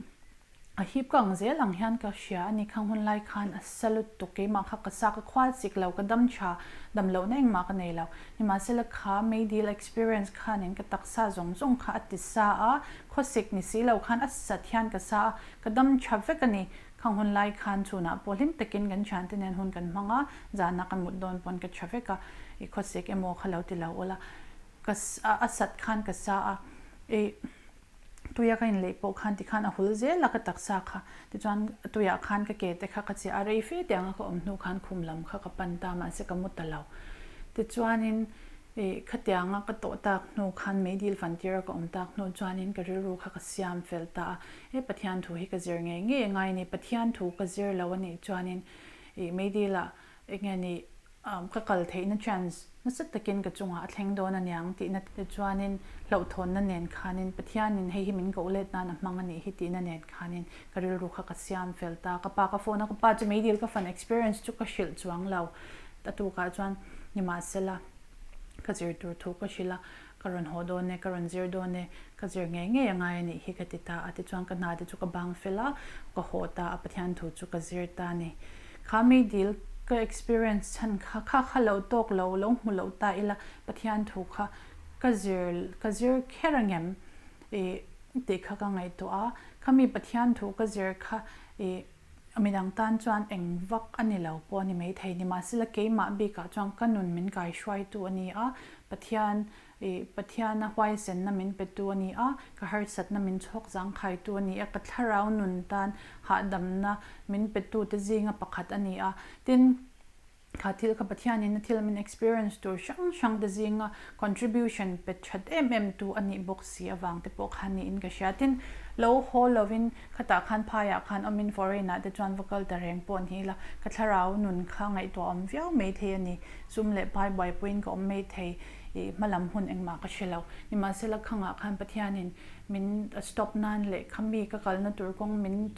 A hip ka ang zel ang hian ka hria a ni. Khang hun lai khan a sa lutuk keimah kha ka sa ka khual chik lo, ka dam tha, dam lohna engmah ka nei lo. Nimahsela kha meidil experience khanin ka taksa zawng zawng kha a ti sa a, khawsik ni si lo khan a sat hian ka sa a, ka dam tha vek a ni. Khang hun lai khan chhunah pawh hlim takin kan thiante nen hun kan hmang a, zana ka mut dawn pawn ka tha vek a, i khawsik emaw kha lo ti lo ula, ka a sat khan ka sa a, i. Tuia ka inleih pawh khan tikhan a hul zel a ka taksa kha. Tichuan tuiah khan ka ke te kha ka chiah a, rei fe tianga ka awm hnu khan khum lam kha ka pan ta mahse ka mu ta lo. Tichuanin ih khatianga ka tawh tak hnu khan meidil fan tira ka awm tak hnu chuanin ka rilru kha ka siam fel ta a, he Pathian thu hi ka zir ngei ngei a ngai a ni, Pathian thu ka zir lo a nih chuanin ih meidilah eng nge ni Ka kal theihna chance nasa takin ka chungah a thleng dawn aniang tihna te chuanin hlauhthawnna nen khanin Pathianin hei hi min koh let nan a hmang anih hi tihna nen khanin ka rilru kha ka siam fel ta. Ka pa ka phone a, ka pa chu meidil ka fan experience chu ka hrilh chuang lo. A tukah chuan nimahsela ka zir tur thu ka hrilh a, Ka rawn haw dawn e, ka rawn zir dawn e, ka zir ngei ngei a ngai a nih hi ka ti ta a. Tichuan ka hna te chu ka bang fel a, ka haw ta a, Pathian thu chu ka zir ta a ni. Kha mi dil ka experience chhan kha, kha kha lo tawk lo, lo hmu lo ta ila Pathian thu kha ka zir, ka zir kher angem i tih kha ka ngaihtuah a. Kha mi Pathian thu ka zir kha i Midang tan chuan eng vak a ni lo pawh a ni maithei. Nimahsela keimah bikah chuan ka nun min kaihruaitu a ni a, Pathian ih Pathiana huaisenna min petu a ni a, ka harsatna min chhawk zangkhaitu a ni a, ka thlarau nun tan hahdamna min petute zinga pakhat a ni a. Tin, Kha thil kha Pathianin a thil min experience tur hrang hrang te zinga contribution pe that em em tu a nih bawk si avang te pawh khan niin ka hria. Tin, lo haw lovin khatah khan phaiah khan awmin foreign ah te chuan va kal ta reng pawh ni ila ka thlarau nun kha ngaihtuah awm viau mai thei a ni. Sum leh pai buaipuiin ka awm mai thei i hmalam hun engmah ka hre lo. Nimahsela khangah khan Pathianin min stop nan leh khami ka kalna tur kawng min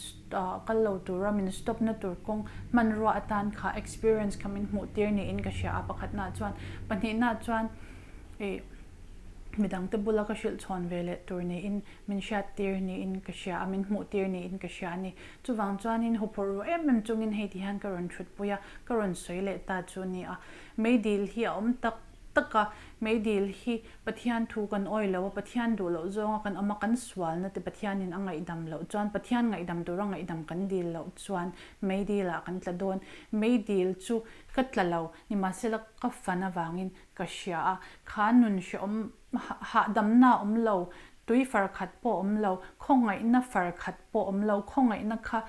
kal lo tura min stop na tur kawng hmanrua atan kha experience kha min hmuh tir niin ka hria a, pakhatna chuan pahnihna chuan ih midang te bula ka hrilh chhawn ve leh tur niin min hriat tir niin ka hria a, min hmuh tir niin ka hria a ni. Chuvang chuanin huphurh ru em em chungin hei ti hian ka rawn thutpui a, ka rawn sawi leh ta chu a ni a, meidil hi a awm tak tak a, meidil hi Pathian thu kan awi lo a, Pathian duh loh zawnga kan awm a, kan sualna te Pathianin a ngaihdam loh chuan, Pathian ngaihdam tura ngaihdam kan dil loh chuan meidilah kan tla dawn. Meidil chu ka tla lo, nimahsela ka fan avangin ka hria a, kha nun hrehawm hahdamna a awm lo, tui far khat pawh a awm lo, khawngaihna far khat pawh a awm lo, khawngaihna kha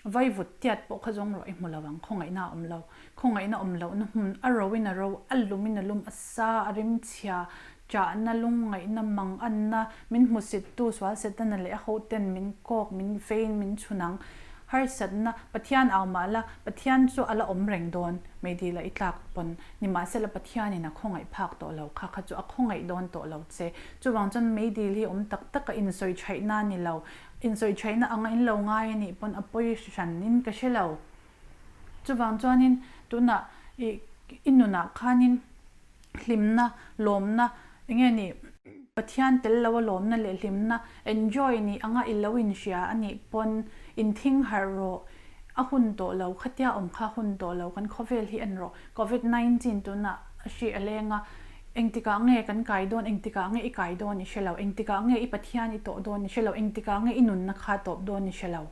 Vaivut tiat pawh kha zawng rawh i hmu lo ang, khawngaihna a awm lo. Khawngaihna awm lohna hmun a ro in a ro, a lum in a lum, a sa, a rimchhia, chahna, lungngaihna, manganna, min hmusittu, sual setana leh a hoten min kawk, min vein, min chhun ang. Harsatna, Pathian au mah la, Pathian chu a la awm reng dawn, meidila i tlak pawn. Nimahsela Pathianin a khawngaih phak tawh lo kha kha chu a khawngaih dawn tawh lo che. Chuvang chuan meidil hi awm tak taka insawi thaihna a ni lo. Insawi thaihna anga in lo ngai a nih pawn a pawi hranin ka hre lo. Chuvang chuanin tunah i i nunah khanin hlimna, lawmna eng nge ni Pathian tel lo a lawmna leh hlimna enjoy nih anga i lo inhria a nih pawn inthing harh rawh. A hun tawh lo, khatia awm kha hun tawh lo, kan khawvel hi en rawh. Covid 19 tunah hri a leng a. Engtikah nge kan kai dawn, engtikah nge i kai dawn i hre lo, engtikah nge i Pathian i tawh dawn i hre lo, engtikah nge i nunna kha a tawp dawn i hre lo.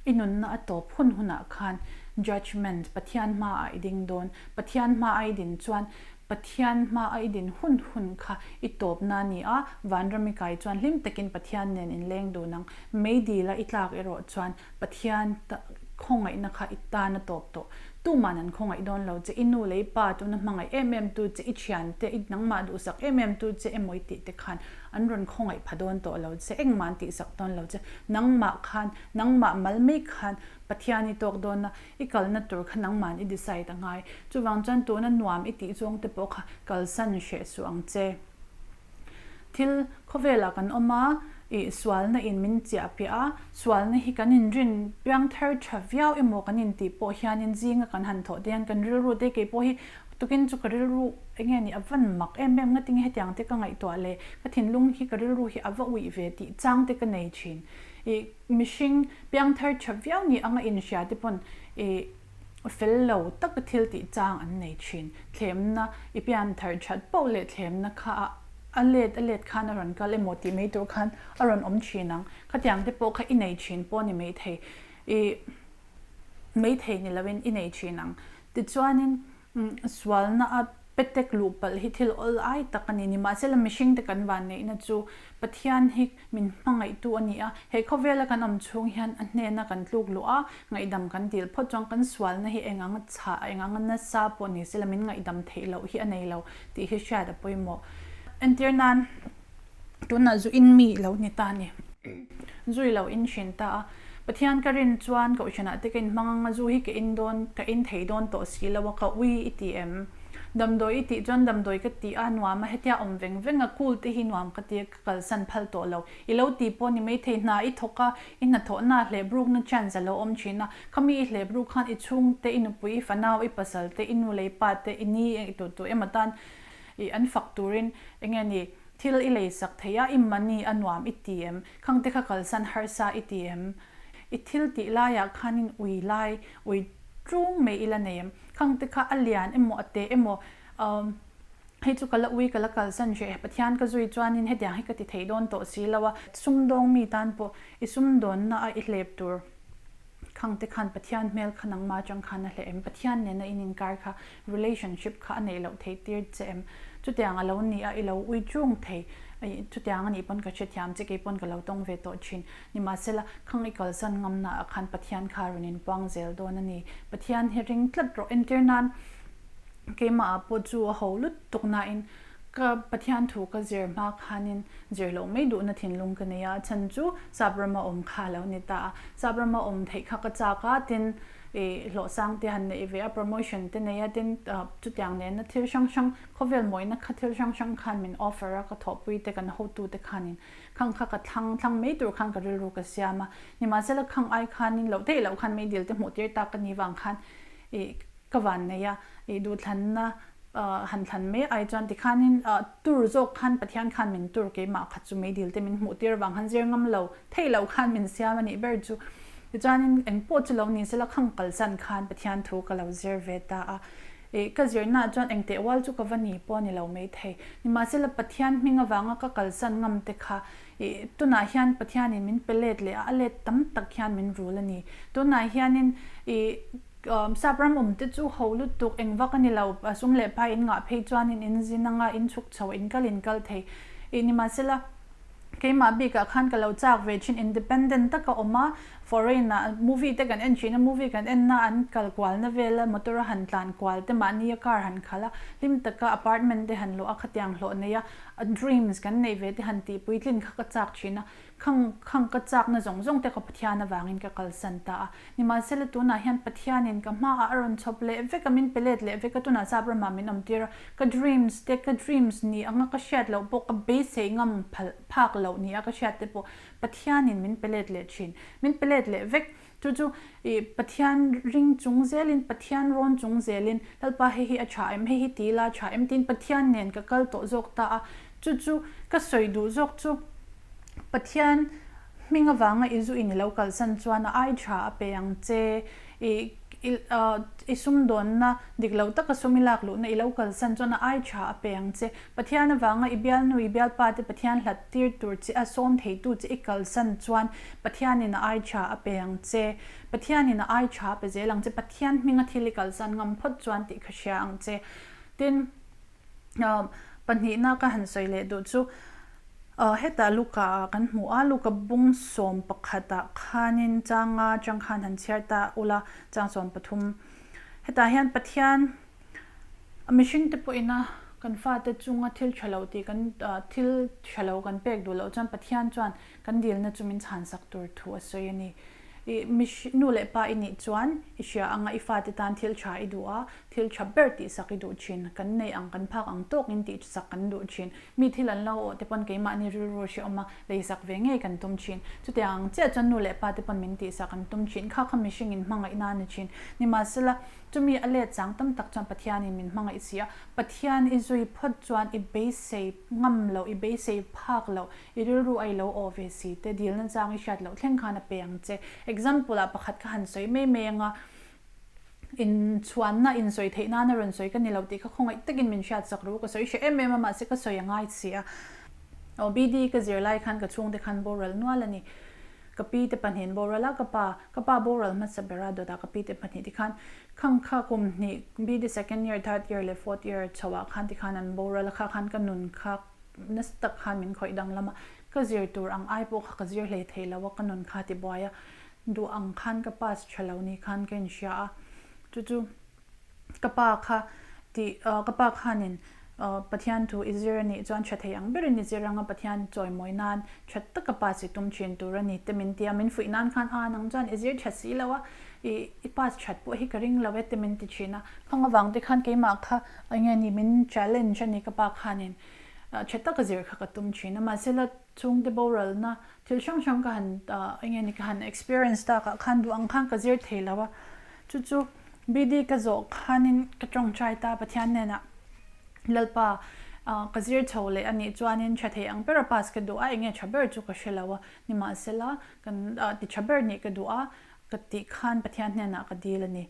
I nunna a tawp hun hunah khan judgement, Pathian hmaah i ding dawn. Pathian hma a i din chuan Pathian hma a i din hun hun kha i tawpna a ni a, vanram i kai chuan hlim takin Pathian nen in leng dun ang. Meidila i tlak erawh chuan Pathian khawngaihna kha i tan a tawp tawh. Tuman an khawngaih dawn lo che, i nu leh i pa tuna hmangaih em em tu che, i thiante, i nangmah duhsak em em tu che emaw i tih te khan an rawn khawngaih pha dawn tawh lo che, engmah an tihsak dawn lo che. Nangmah khan, nangmah mal mai khan Pathian i tawk dawn a, i kalna tur kha nangman i decide a ngai. Chuvang chuan tuna nuam i tih zawng te pawh kha kalsan hreh suh ang che. Thil khawvelah kan awm a, ih sualna in min chiah piah a, sualna hi kan inrin piang thar tha viau emaw kan intih pawh hianin zinga kan han thawh te hian kan rilru te kei pawh hi tukin chu ka rilru eng nge ni a van mak em em ngatinge hetiang te ka ngaihtuah leh ka thinlung hi ka rilru hi a va uih ve tih chang te ka nei thin. Ih mihring piang thar tha viau ni anga inhria te pawn ih fel lo taka thil tih chang an nei thin. Thlemna i pian thar that poh leh thlemna kha a a let a let khan a rawn kal emaw tih mai tur khan a rawn awm thin ang. Khatiang te pawh kha i nei thin pawh ni mai thei. Ih mai thei ni loin i nei thin ang. Tichuanin Sualna a petek luh palh hi thil awl ai tak a ni. Nimahsela mihringte kan vanneihna chu Pathian hi min hmangaihtu a ni a, he khawvela kan awm chhung hian a hnena kan tluk luh a, ngaihdam kan dil phawt chuan kan sualna hi eng anga chhah, eng anga nasa pawh ni sela min ngaihdam theih loh hi a nei lo tih hi hriat a pawimawh. Entir nan tunah zu in mi lo ni ta a ni. Zui lo in hrin ta a. Pathian ka rin chuan Kohhranah te ka inhmang ang a, zu hi ka in dawn, ka in thei dawn tawh si lo a, ka ui i ti em? Damdawi i tih chuan damdawi ka ti a, nuam a, hetia awm veng veng a, cool te hi nuam ka ti a, ka kalsan phal tawh lo. I lo ti pawh ni maithei, hna i thawk a, i hnathawhna ah hlep rukna chance a lo awm thin a, khami i hlep ruk khan i chhungte, i nupui, i fanau, i pasal te, i nu leh i pa te, i ni i tu tu emaw tan i an fak turin enge ni thil i leisak thei a, i money a nuam i ti em? Khang te kha kalsan harsa i ti em? I thil tih laiah khanin ui lai, ui tlung mai ila nei em? Khang te kha a lian emaw a te emaw umm hei chu ka la ui ka la kalsan hreh Pathian ka zui chuanin hetiang hi ka ti thei dawn tawh si lo a, sumdawng mi tan pawh i sumdawnna a i hlep tur. Khang te khan Pathian hmel kha nangmah atang khan a hleh em? Pathian nena in inkar kha relationship kha a neih loh theih tir che em? Chutiang a lo ni a, i lo ui chung thei. Chutiang a nih pawn ka hrethiam che, kei pawn ka lo tawng ve tawh thin. Nimahsela, khang i kalsan ngamna ah khan Pathian kha a rawn inpuang zel dawn a ni. Pathian hi ring tlat rawh. Entir nan keimah ah pawh chu a ho lutuk nain Ka Pathian thu ka zir hma khanin zir loh mai duhna thinlung ka nei a, chhan chu Sap rama awm kha a lo ni ta a. Sap rama awm theih kha ka chak a, tin ih hlawhsang te han neih ve a, promotion te nei a, tin chutiang nena thil hrang hrang, khawvel mawina kha thil hrang hrang khan min offer a, ka thawhpui te, kan hotu te khanin khang kha ka thlang thlang mai tur khan ka rilru ka siam a. Nimahsela khang ai khanin loh theih loh khan meidil te hmuh tir tak ka nih vang khan ih ka van nei a, ih duhthlanna han thlan mai ai chuan tikhanin tur zawk khan Pathian khan min tur keimah khat chu meidil te min hmuh tir avang khan zir ngam lo theih loh khan min siam a nih ber chu. Tichuanin eng pawh chu lo ni sela khang kalsan khan Pathian thu ka lo zir ve ta a. Ih ka zirnaah chuan eng teh ual chu ka va ni pawh a ni lo maithei. Nimahsela Pathian hming avanga ka kalsan ngam te kha ih tunah hian Pathianin min pe let leh a, a let tam tak hian min rul a ni. Tunah hianin ih Sap ram awm te chu ho lutuk eng vak a ni lo, sum leh pai in ngah phei chuanin in zin anga in chhuk chho in kal in kal thei. Ih nimahsela keimah bikah khan ka lo chak ve thin independent taka awm a, foreign ah movie te kan en thin a, movie kan en na an kal kualna vela motor a han tlan kual te mahni a car han khalh a, hlim taka apartment te han luah a khatiang hlawh nei a, dreams kan neih ve te han tih puitlin kha ka chak thin a. Khang khang ka chakna zawng zawng te ka Pathian avangin ka kalsan ta a. Nimahsela tunah hian Pathianin ka hmaah a rawn chhawp leh vek a, min pe let leh vek a, tunah Sap ramah min awm tir a, ka dreams te, ka dreams ni anga ka hriat loh pawh ka beisei ngam phal phak loh ni a ka hriat te pawh Pathianin min pe let leh thin. Min pe let leh vek. Chu chu i Pathian ring chung zelin, Pathian rawn chung zelin, Lalpa hei hi a tha em, hei hi ti ila a tha em tiin Pathian nen ka kal tawh zawk ta a. Chu chu ka sawi duh zawk chu Pathian hming avanga i zu in i lo kalsan chuan a ai tha a pe ang che. I. I sumdawnna dik lo taka sum i lak luhna i lo kalsan chuan a ai tha a pe ang che. Pathian avanga i bialnu, i bialpa te Pathian hlat tir tur che a sawm theitu che i kalsan chuan Pathianin a ai tha a pe ang che. Pathianin a ai tha a pe zel ang che. Pathian hminga thil i kalsan ngam phawt chuan tih ka hria ang che. Tin, Pahnihna ka han sawi leh duh chu hetah Luka ah kan hmu a, Luka bung 11 ah khanin changa atang khan han chhiar ta ula, chang 13. Hetah hian Pathian mihring te pawhina kan fate chunga thil tha lo tih kan thil tha lo kan pek duh loh chuan Pathian chuan kan dilna chu min chhansak tur thu a sawi a ni. I nu leh pa i nih chuan i hria anga i fate tan thil tha i duh a, thil tha ber tihsak i duh thin. Kan neih ang, kan phak ang tawkin tihsak kan duh thin. Mi thil an lo awh te pawn keimahni rilru hrehawm a, leisak ve ngei kan tum thin. Chutiang ang chiah chuan nu leh pa te pawn min tihsak an tum thin. Kha kha mihringin hmangaihna a ni thin. Nimahsela, chumi a let chang tam tak chuan Pathianin min hmangaih si a, Pathian i zui phawt chuan i beisei ngam loh, i beisei phak loh, I rilru a i lo awh ve si te, dilna chang i hriat loh thleng khan a pe ang che. Example ah pakhat ka han sawi mai mai anga, inchhuanna, insawi theih nana rawn sawi ka ni lo tih kha khawngaih takin min hriat sak ru, ka sawi hreh em em a mahse ka sawi a ngai si a. Aw BD ka zir lai khan ka chhungte khan boral nual a ni. Ka pi te pahnihin boral a, ka pa, ka pa boral hmasa ber a dawtah ka pi te pahnih tikhan khang kha kum hnih BD second year, third year leh fourth year chho ah khan tikhan an boral a, kha khan ka nun kha Nasa tak khan min khawih danglam a, ka zir tur ang ai pawh kha ka zir hlei thei lo a, ka nun kha ti buai a, duh ang khan ka pass tha lo ni khan ka inhria a, chu chu ka pa kha tih ka pa khanin Pathian thu i zir a nih chuan tha thei ang berin i zir ang a, Pathian chawimawi nan tha taka pass i tum thin tur a ni te min ti a, min fuih nan khan a nang chuan i zir tha si lo a, i i pass that pawh hi ka ring lo e te min ti thin a, khang avang te khan keimah kha eng nge ni min challenge a ni ka pa khanin Tha taka zir kha ka tum thin a, mahse la chhungte boralna thil hrang hrang ka han eng nge ni ka han experience takah khan duh ang khan ka zir thei lo a, chu chu BD ka zawh khanin ka tawngtai ta Pathian hnenah Lalpa ka zir chho leh a nih chuanin tha thei ang bera pass ka duh a, eng nge tha ber chu ka hre lo a, nimahsela kan ti tha ber nih ka duh a ka tih khan Pathian hnenah ka dil a ni.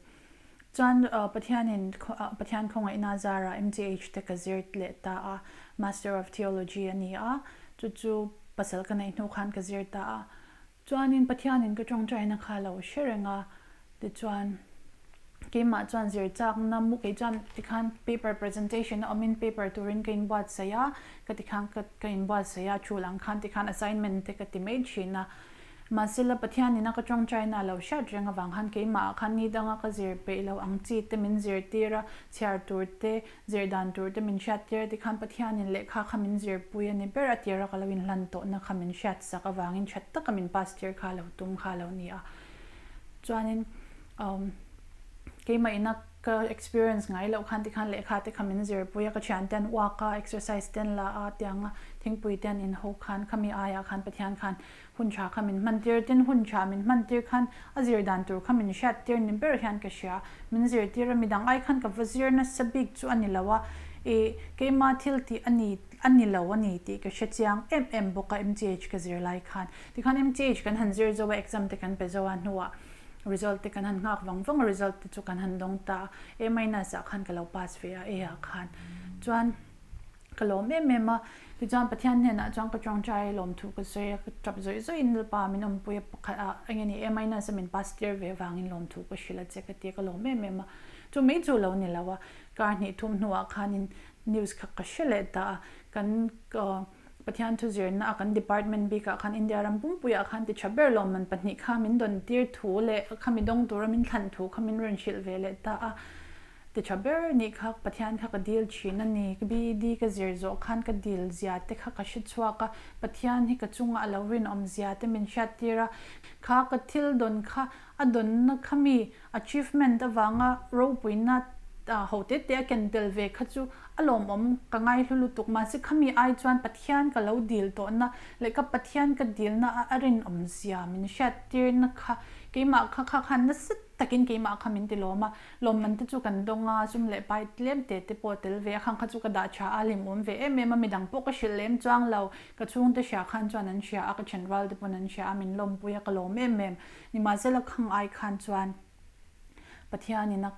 Chuan Pathianin Pathian khawngaihna zarah MTH te ka zir leh ta a, Master of Theology a ni a, chu chu pasal ka neih hnu khan ka zir ta a. Chuanin Pathianin ka tawngtaina kha lo hre reng a, tichuan keimah chuan zir chakna mu kei chuan tikhan paper presentation a awmin paper turin ka inbuatsaih a, ka tikhan ka inbuatsaih a, tul ang khan tikhan assignment te ka ti mai thin a. Mahsela Pathianin a ka tawngtaina a lo hriat reng avang khan keimah ah khan ni danga ka zir peih lo ang chi te min zirtir a, chhiar tur te, zir dan tur te min hriattir a tikhan Pathianin lehkha kha min zirpui a ni ber a tira ka lo inhlan tawhna kha min hriatsak avangin that taka min pass tir kha lo tum kha a lo ni a. Chuanin umm keimah ina ka experience ngai loh khan tikhan lehkha te kha min zirpui a, ka thian te an uak a, exercise te an la a tianga thingpui te an inho khan khami aiah khan Pathian khan Hun tha kha min hman tir, tin hun tha min hman tir khan a zir dan tur kha min hriat tir ni ber hian ka hria. Min zir tir a, midang ai khan ka va zir nasa bik chu a ni lo a, ih keima thil tih a ni a ni lo a ni tih ka hre chiang em em bawk a MTH ka zir lai khan. Tikhan MTH kan han zir zo a, exam te kan pe zo a hnuah result te kan han nghak vang vang a, result te chu kan han dawng ta a, A minus ah khan ka lo pass ve a, A ah khan chuan. Ka lawm em em a, tichuan Pathian hnenah chuan ka tawngtai lawmthu ka sawi a, ka tap zawih zawih in Lalpa min awmpui a pakhat ah eng nge ni A minus a min pass tir ve avangin lawmthu ka hrilh a che ka ti a, ka lawm em em a. Chu mai chu lo ni lo a, kar hnih thum hnuah khanin news kha ka hre leh ta a, kan Pathian thu zirna a kan department bikah khan India ram pumpuiah khan ti tha ber lawmman pahnih kha min dawn tir thu leh khami dawng tura min thlan thu kha min rawn hrilh ve leh ta a. Ti tha ber nih kha Pathian kha ka dil thin a ni. Ka BED ka zir zawh khan ka dil zia te kha ka hre chhuak a, Pathian hi ka chungah a lo rinawm zia te min hriat tir a. Kha ka thil dawn kha a dawnna kha mi achievement avanga ropuina ho te te a ken tel ve kha chu a lawmawm ka ngaihlu lutuk. Mahse khami ai chuan Pathian ka lo dil tawhna leh ka Pathian ka dilna a a rinawm zia min hriat tirna kha keimah kha kha khan nasa takin keimah kha min ti lawm a. Lawmman te chu kan dawng a, sum leh pai tlem te te pawh tel ve a, khang kha chu ka dah tha a, hlimawm ve em em a, midang pawh ka hrilh lem chuang lo, ka chhungte hria khan chuan an hria a, ka thenrual te pawn an hria a, min lawmpui a, ka lawm em em. Nimahsela khang ai khan chuan. Pathianin a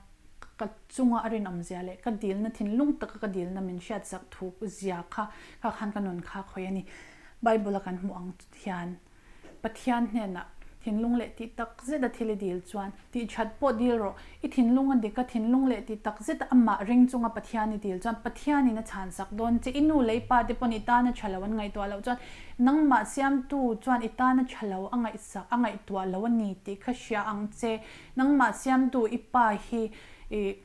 ka chunga a rinawmzia leh ka dilna thinlung taka ka dilna min hriatsak thu zia kha kha khan ka nun kha khawi a ni. Bible a kan hmuh ang hian Pathian hnenah thinlung leh tih tak zeta thil i dil chuan tih that pawh dil rawh. I thinlung a dik a, thinlung leh tih tak zeta amah ring chunga Pathian i dil chuan Pathianin a chhansak dawn che. I nu leh i pa te pawn i tana tha lo an ngaihtuah loh chuan nangmah siamtu chuan i tana tha lo a ngaihsak a ngaihtuah lo a ni tih kha hria ang che. Nangmah siamtu i pa hi i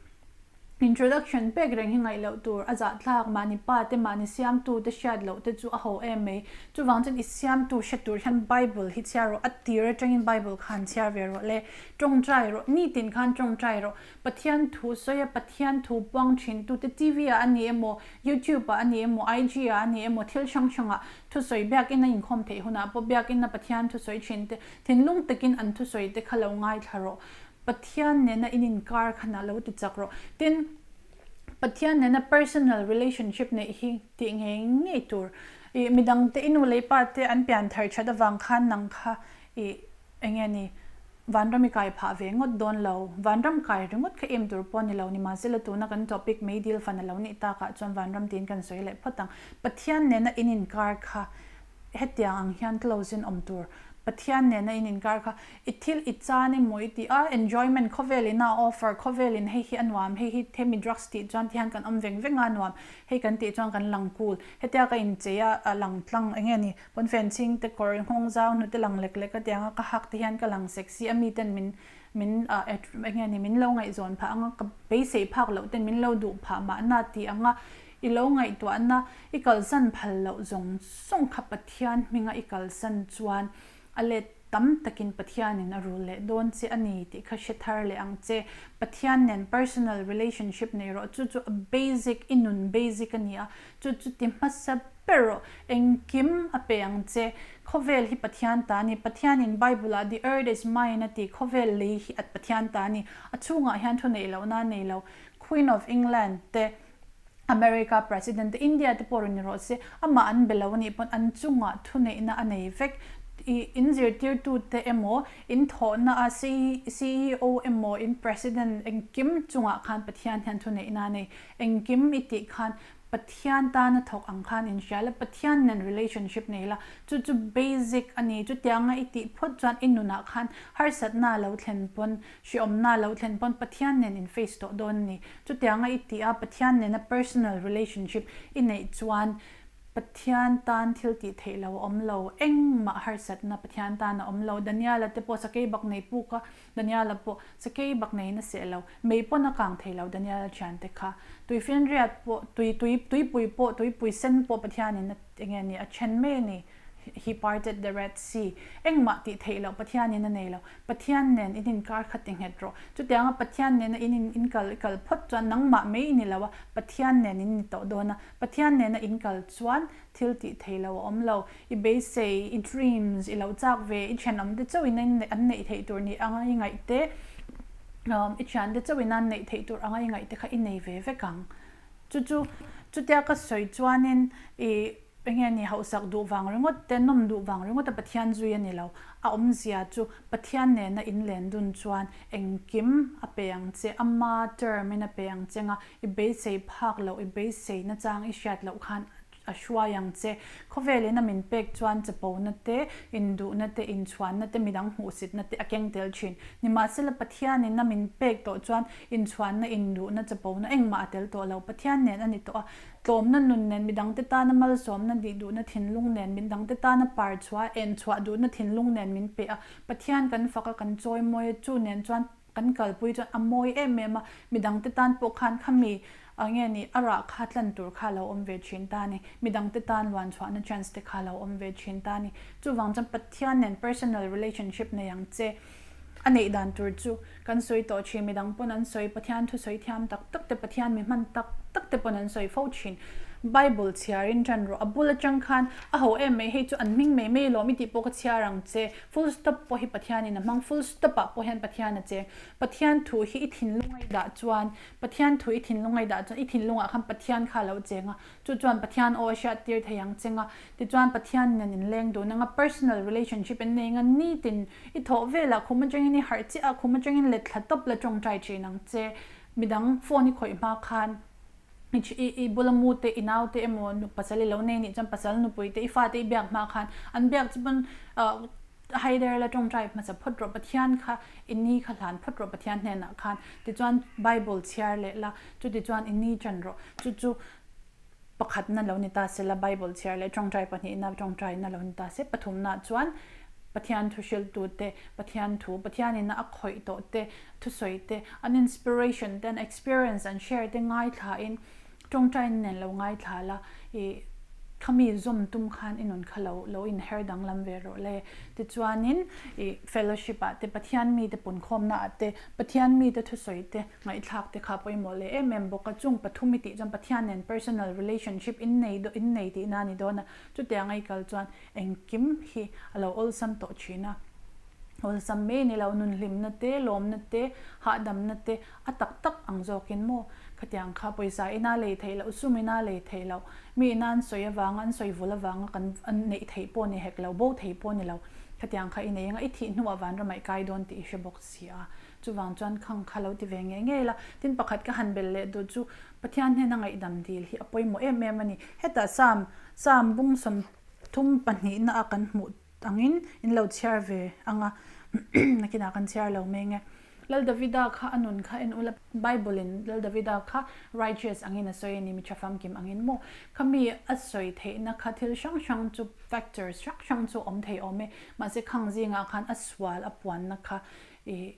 Introduction pek reng hi ngaih loh tur, a zahthlak, mahni pa te, mahni siamtu te hriat loh te chu a ho em mai. Chuvang chuan i siamtu hre tur hian Bible hi chhiar rawh, a tir atangin Bible khan chhiar ve rawh le, tawngtai rawh, nitin khan tawngtai rawh. Pathian thu sawi a, Pathian thu puang thin tu te TV ah a ni emaw, YouTube ah a ni emaw, IG ah a ni emaw, thil hrang hrang ah thusawi biakinn a inkhawm theih hunah pawh biakinn a Pathian thusawi thin te thinlung takin an thusawi te kha lo ngaithla rawh. Pathian nena in inkar khan a lo ti chak rawh. Tin, Pathian nena personal relationship neih hi tih ngei ngei tur. Ih, midangte i nu leh i pa te an pian thar that avang khan nang kha ih eng nge ni, vanram i kai phah ve ngawt dawn lo. Vanram kai ringawt kha em tur pawh a ni lo. Nimahsela tuna kan topic meidil fan a lo nih takah chuan vanram tiin kan sawi leh phawt ang. Pathian nena in inkar kha Hetiang ang hian close in awm tur. Pathian nena in inkar kha i thil i chan emaw i tih a, enjoyment khawvel in a offer, khawvel in hei hi a nuam, hei hi hemi drugs tih chuan ti hian kan awm veng veng a nuam, hei kan tih chuan kan lang cool, hetia ka inchei a, a lang tlang eng nge ni, pawnfen chhing te kawr nghawng zau hnute lang lek lek a tiang a ka hak te hian ka lang sexy a mi ten min min eng nge ni min lo ngaihzawn phah ang a, ka beisei phak loh ten min lo duh phah mahna tih ang a i lo ngaihtuahna I kalsan phal loh zawng zawng kha Pathian hminga i kalsan chuan a let tam takin Pathianin a rul leh dawn che a ni tih kha hre thar leh ang che. Pathian nen personal relationship nei rawh, chu chu a basic, i nun basic a ni a, chu chu ti hmasa ber rawh, engkim a pe ang che. Khawvel hi Pathian ta a ni, Pathianin Bible-ah the earth is mine a ti, khawvel lei hi a Pathian ta a ni, a chhungah hian thu neih lohna a nei lo. Queen of England te. America President te India te pawh rawn ni rawh se, amah an be lo anih pawn an chungah thuneihna a nei vek. I in zirtirtute emaw, in thawhna a CEO emaw, in President engkim chungah khan Pathian hian thuneihna a nei. Engkim i tih khan Pathian tana thawk ang khan in hria la, Pathian nen relationship nei la, chu chu basic a ni. Chutianga i tih phawt chuan i nunah khan harsatna a lo thlen pawn Hreawmna lo thlen pawn Pathian nen in face tawh dawn a ni. Chutianga i tih a, Pathian nena personal relationship i neih chuan Pathian tan thil tih theih lo a awm lo. Engmah harsatna Pathian tan a awm lo. Daniela te pawh sakei bak nei puk a, Daniela pawh sakei bak neiin a seh lo. Mei pawn a kang thei lo Daniela thiante kha. Tuifinriat pawh, tui, tui, tuipui pawh, tuipui sen pawh Pathianin a enge ni a then mai a ni. He parted the Red Sea. Engmah tih theih loh Pathianin a nei lo. Pathian nen in inkar kha ti nghet rawh. Chutianga Pathian nena in in inkal i kal phawt chuan nangmah mai i ni lo a, Pathian nen in ni tawh dawn a. Pathian nena in kal chuan thil tih theih loh a awm lo. I beisei, i dreams, i lo chak ve, i thenawm te chauhin an neih theih tur ni anga i ngaih te, i thiante chauhin an neih theih tur anga i ngaih te kha i nei ve vek ang. Chu chu, chutia ka sawi chuanin i. Enge ni hauhsak duh vang ringawt te, nawm duh vang ringawt a Pathian zui a ni lo. A awmzia chu Pathian nena inlen dun chuan engkim a pe ang che, ama term in a pe ang che nga, i beisei phak loh, i beisei nachang i hriat loh khan a hruai ang che. Khawvel in a min pek chuan chapona te, induhna te, inchhuanna te, midang hmuhsitna te a keng tel thin. Nimahsela Pathian in a min pek tawh chuan inchhuanna, induhna, chapona engmah a tel tawh lo. Pathian nen a ni tawh a, Tlawmna nun nen midangte tana malsawmna dih duhna thinlung nen, midangte tana par chhuah, en chhuah duhna thinlung nen min pe a. Pathian kan fak a, kan chawi mawi a, chu nen chuan kan kalpui chuan a mawi em em a, midangte tan pawh khan khami nge ni a rah kha tlan tur kha a lo awm ve thin ta a ni. Midangte tan luan chhuahna chance te kha a lo awm ve thin ta a ni. Chuvang chuan Pathian nen personal relationship nei ang che a neih dan tur chu kan sawi tawh thin, midang pawn an sawi, Pathian thusawi thiam tak tak te, Pathian mi hman tak tak. tak te pawn an sawi fo thin. Bible chhiarin tan rawh, a bul atang khan a ho em mai hei chu an hming mai mai lawm i tih pawh ka chhiar ang che, full stop pawh hi Pathianin a hmang, full stop ah pawh hian Pathian a cheng. Pathian thu hi i thinlung a i dah chuan, Pathian thu i thinlung a i dah chuan i thinlungah khan Pathian kha a lo cheng a, chu chuan Pathian aw a hriat tir thei ang cheng a, tichuan Pathian nen in leng dun anga personal relationship in nei anga nitin i thawh velah khum atangin i harh chiah a, khum atangin let thla tawp la tawngtai thin ang che, midang phone i khawih hma khan i i bula mu te i nau te emaw pasal i lo nei nih chuan pasal nupui te i fate i biak hma khan an biak chu pawn Haider la tawngtai hmasa phawt rawh Pathian kha i ni kha hlan phawt rawh Pathian hnenah khan tichuan Bible chhiar leh la chutichuan i ni ṭan rawh chu chu pakhatna lo ni ta se la Bible chhiar leh tawngtai pahnihna tawngtaina lo ni ta se pathumna chuan Pathian thu hrilhtute Pathian thu Pathianina a khawih tawh te thusawi te an inspiration te an experience an share te ngaithlain Tawngtaina nen lo ngaithla la, i khami zawm tum khan i nun kha lo lo inher danglam ve rawh le. Tichuanin i fellowship ah te, Pathian mite punkhawmna ah te, Pathian mite thusawi te ngaihthlak te kha pawimawh leh em em bawk a. Chung pathum i tih chuan Pathian nen personal relationship in nei in nei tihna a ni dawn a. Chutianga i kal chuan engkim hi a lo awlsam tawh thin a. Awlsam mai a ni lo, nunhlimna te, lawmna te, hahdamna te a tak tak ang zawkin maw? Khatiang kha pawisa ina lei theih loh, sum ina lei theih loh, mi ina an sawi avanga, an sawi vul avanga kan neih theih pawh ni hek lo, bo thei pawh ni lo. Khatiang kha i nei anga i thih hnuah vanram ah i kai dawn tih i hre bawk si a. Chuvang chuan khang kha lo ti ve ngei ngei la. Tin pakhat ka han belh leh duh chu Pathian hnena ngaihdam dil hi a pawimawh em em a ni. Hetah Psalm, Psalm bung 30 pahnihna a kan hmuh angin in lo chhiar ve anga nakinah kan chhiar lo mai nge. Lal Davida kha a nun kha en ula Bible in Lal Davida kha righteous angin a sawi a ni, mi tha famkim angin maw? Kha mi a sawi theihna kha thil hrang hrang chu factors hrang hrang chu awm thei awm e, mahse khang zingah khan a sual a puanna kha i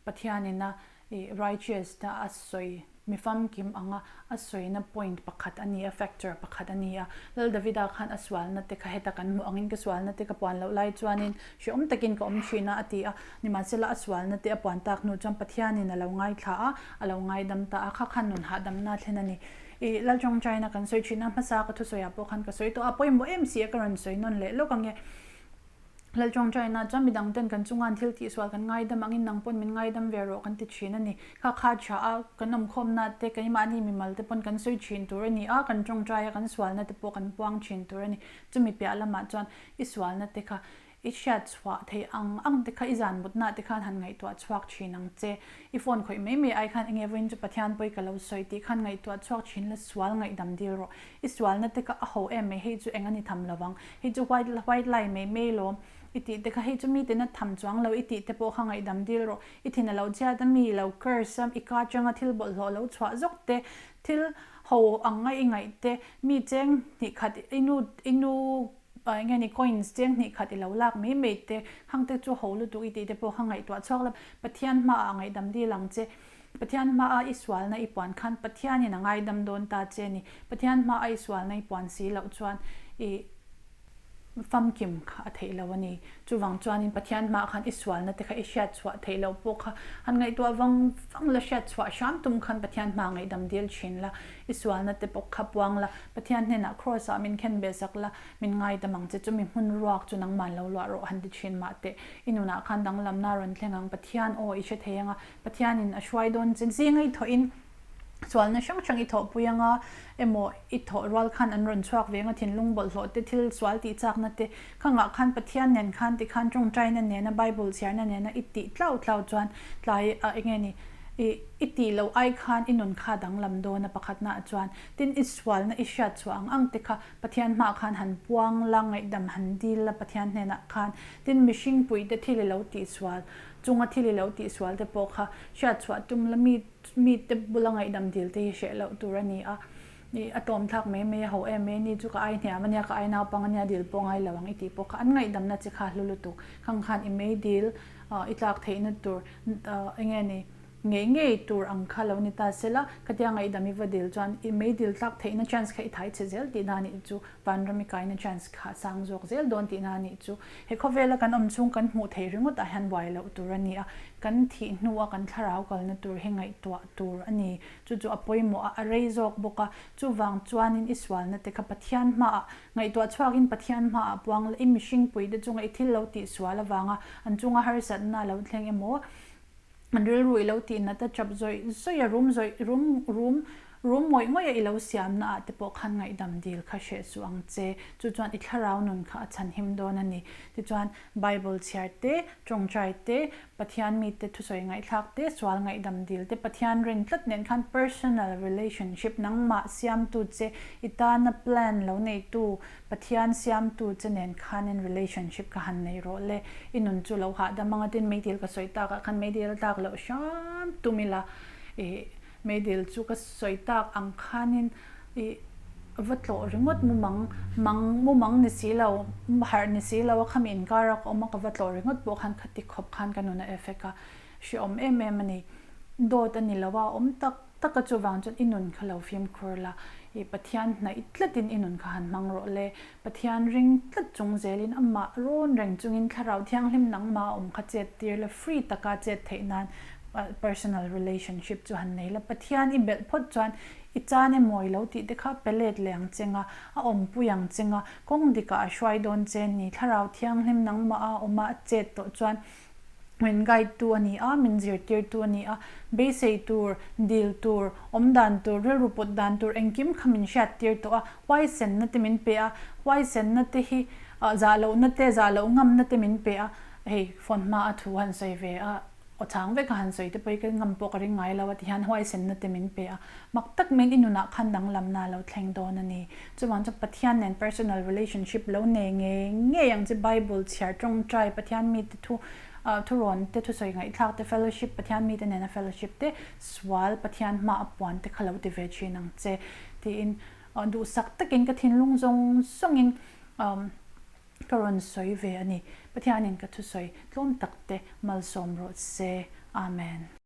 Pathianin a I righteous na a sawi mi famkim anga a sawina point pakhat a ni a, factor pakhat a ni a. Lal Davida khan a sualna te kha heta kan hmuh angin ka sualna te ka puan loh lai chuanin hrehawm takin ka awm thin a a ti a. Nimahsela a sualna te a puan tak hnu chuan Pathianin a lo ngaithla a, a lo ngaidam ta a, kha khan nun hahdamna a thlen a ni. I Lal tawngtaina kan sawi thin a, hmasa ka thusawiah pawh khan ka sawi tawh a, pawimawh em si a ka rawn sawi nawn leh lawk ange. Lal tawngtaina chuan midang ten kan chunga an thil tihsual kan ngaidam angin nang pawn min ngaidam ve rawh kan ti thin a ni. Kha kha tha a, kan awmkhawmna te, keimahni mimal te pawn kan sawi thin tur a ni a, kan tawngtai a, kan sualna te pawh kan puang thin tur a ni. Chumi piah lamah chuan i sualna te kha i hriat chhuah theih ang ang te kha i zan mutna te khan han ngaihtuah chhuak thin ang che. I phone khawih mai mai ai khan enge vawiin chu Pathian pawi ka lo sawi tih khan ngaihtuah chhuak thin la sual ngaihdam dil rawh. I sualna te kha a ho em mai hei chu eng a ni tham lo vang. Hei chu white white lie mai mai lawm i tih te kha hei chu mi tina tham chuang lo i tih te pawh kha ngaihdam dil rawh. I thin a lo chhiat a mi lo curse a i ka atanga thil bawlhhlawh lo chhuah zawk te thil ho ang a i ngaih te mi cheng hnih khat i nu i nu eng nge ni coins cheng hnih khat i lo lak mai mai te khang te chu ho lutuk i tih te pawh kha ngaihtuah chhuak la Pathian hmaah ngaihdam dil ang che. Pathian hmaa i sualna i puan khan Pathianin a ngaidam dawn ta che ni. Pathian hmaa i sualna i puan si loh chuan i famkim kha a theih lo a ni. Chuvang chuanin Pathian hmaah khan i sualna te kha i hriat chhuah theih loh pawh kha han ngaihtuah vang vang la, hriat chhuah hram tum khan Pathian hmaa ngaihdam dil thin la, i sualna te pawh kha puang la, Pathian hnenah Kraws ah min khen beh sak la, min ngaidam ang che, chumi hmun ruak chu nangman lo luah rawh han ti thin mah teh. I nunah khan danglamna rawn thleng ang, Pathian aw i hre thei ang a, Pathianin a hruai dawn che zinga i thawhin sualna hrang hrang i thawhpui anga emaw i thawh rual khan an rawn chhuak ve anga thinlung bawlhhlawh te thil sual tih chakna te khangah khan Pathian nen khan tikhan tawngtaina nena Bible chhiarna nena i tih tlau tlau chuan tlai a enge ni i i tih loh ai khan i nun kha danglam dawn a pakhatna ah chuan tin i sualna i hriat chhuah ang ang te kha Pathian hmaah khan han puang la ngaihdam han dil la Pathian hnenah khan tin mihring puite thil i lo tihsual Chunga thil i lo tihsual te pawh kha hriat chhuah tum la mi mite bula ngaihdam dil te hi hreh loh tur a ni a, i a tawm thlak mai mai a ho em mai ni chu ka ai hniam a nia ka ai naupang a nia dil pawh ngai lo ang i tih pawh kha an ngaihdamna che kha hlu lutuk khang khan i mei dil i tlak theihna tur eng nge ni. Ngei ngei tur ang kha lo ni ta sela, khatia ngaihdam i va dil chuan i meidil tlak theihna chance kha i thai chhe zel tihna a nih chu, vanram i kaina chance kha a sang zawk zel dawn tihna a nih chu. He khawvela kan awm chhung kan hmuh theih ringawt ah hian buai loh tur a ni a, kan thih hnua kan thlarau kalna tur hi ngaihtuah tur a ni. Chu chu a pawimawh a, a rei zawk bawk a, chuvang chuanin i sualna te kha Pathian hmaah ngaihtuah chhuakin Pathian hmaah puang la, i mihringpui te chunga i thil lo tihsual avanga an chunga harsatna a lo thleng emaw, An rilru i lo tih nat a chap zawih zawih a, rum zawih rum rum rum ngawih ngawih a i lo siamna ah te pawh khan ngaihdam dil kha hreh suh ang che. Chu chuan i thlarau nun kha a chhan him dawn a ni. Tichuan, Bible chhiar te, tawngtai te, Pathian mite thusawi ngaihthlak te, sual ngaihdam dil te, Pathian rin tlat nen khan personal relationship nangmah siamtu che i tana plan lo neitu Pathian siamtu che nen khanin relationship ka han nei rawh le, i nun chu lo hahdam anga tin meidil ka sawi takah khan meidil a tlak loh hram tum ila, ih meidil chu ka sawi tak ang khanin ih va tlawh ringawt mumang mang mumang ni si lo harh ni si lo a khami inkar a ka awm a ka va tlawh ringawt pawh khan khati khawp khan ka nun a effect a hrehawm em em a ni, dawt a ni lo a awm tak. Taka chuvang chuan i nun kha lo fimkhur la, i Pathian hnaih tlatin i nun kha han hmang rawh le. Pathian ring tlat chung zelin amah rawn reng chungin Thlarau Thianghlim nangmah a awm kha chet tir la, free taka chet theih nan personal relationship chu han nei la. Pathian i belh phawt chuan i chan emaw i lo tih te kha pe let leh ang cheng a, a awmpui ang cheng a, kawng dikah a hruai dawn che ni. Thlarau Thianghlim nangmah a awm a, a chet tawh chuan Min guide tu a ni a, min zirtir tu a ni a, beisei tur, dil tur, awm dan tur, rilru put dan tur engkim kha min hriat tir tawh a, huaisenna te min pe a, huaisenna te hi zah lohna te, zah loh ngamna te min pe a, hei phone hma a thu han sawi ve a, aw chang vek a han sawi te pawh hi ka ngam pawh ka ring ngai lo a ti hian huaisenna te min pe a, mak tak mai in i nunah khan danglamna a lo thleng dawn a ni. Chuvang chuan Pathian nen personal relationship lo nei ngei ngei ang chi Bible chhiar tawngtai Pathian mite thu thurawn te thusawi ngaihthlak te fellowship Pathian mite nena fellowship te sual Pathian hma a puan te kha lo ti ve thin ang che tiin duhsak takin ka thinlung zawng zawngin ka rawn sawi ve a ni. Pathianin ka thusawi tlawm tak te malsawm rawh se. Amen.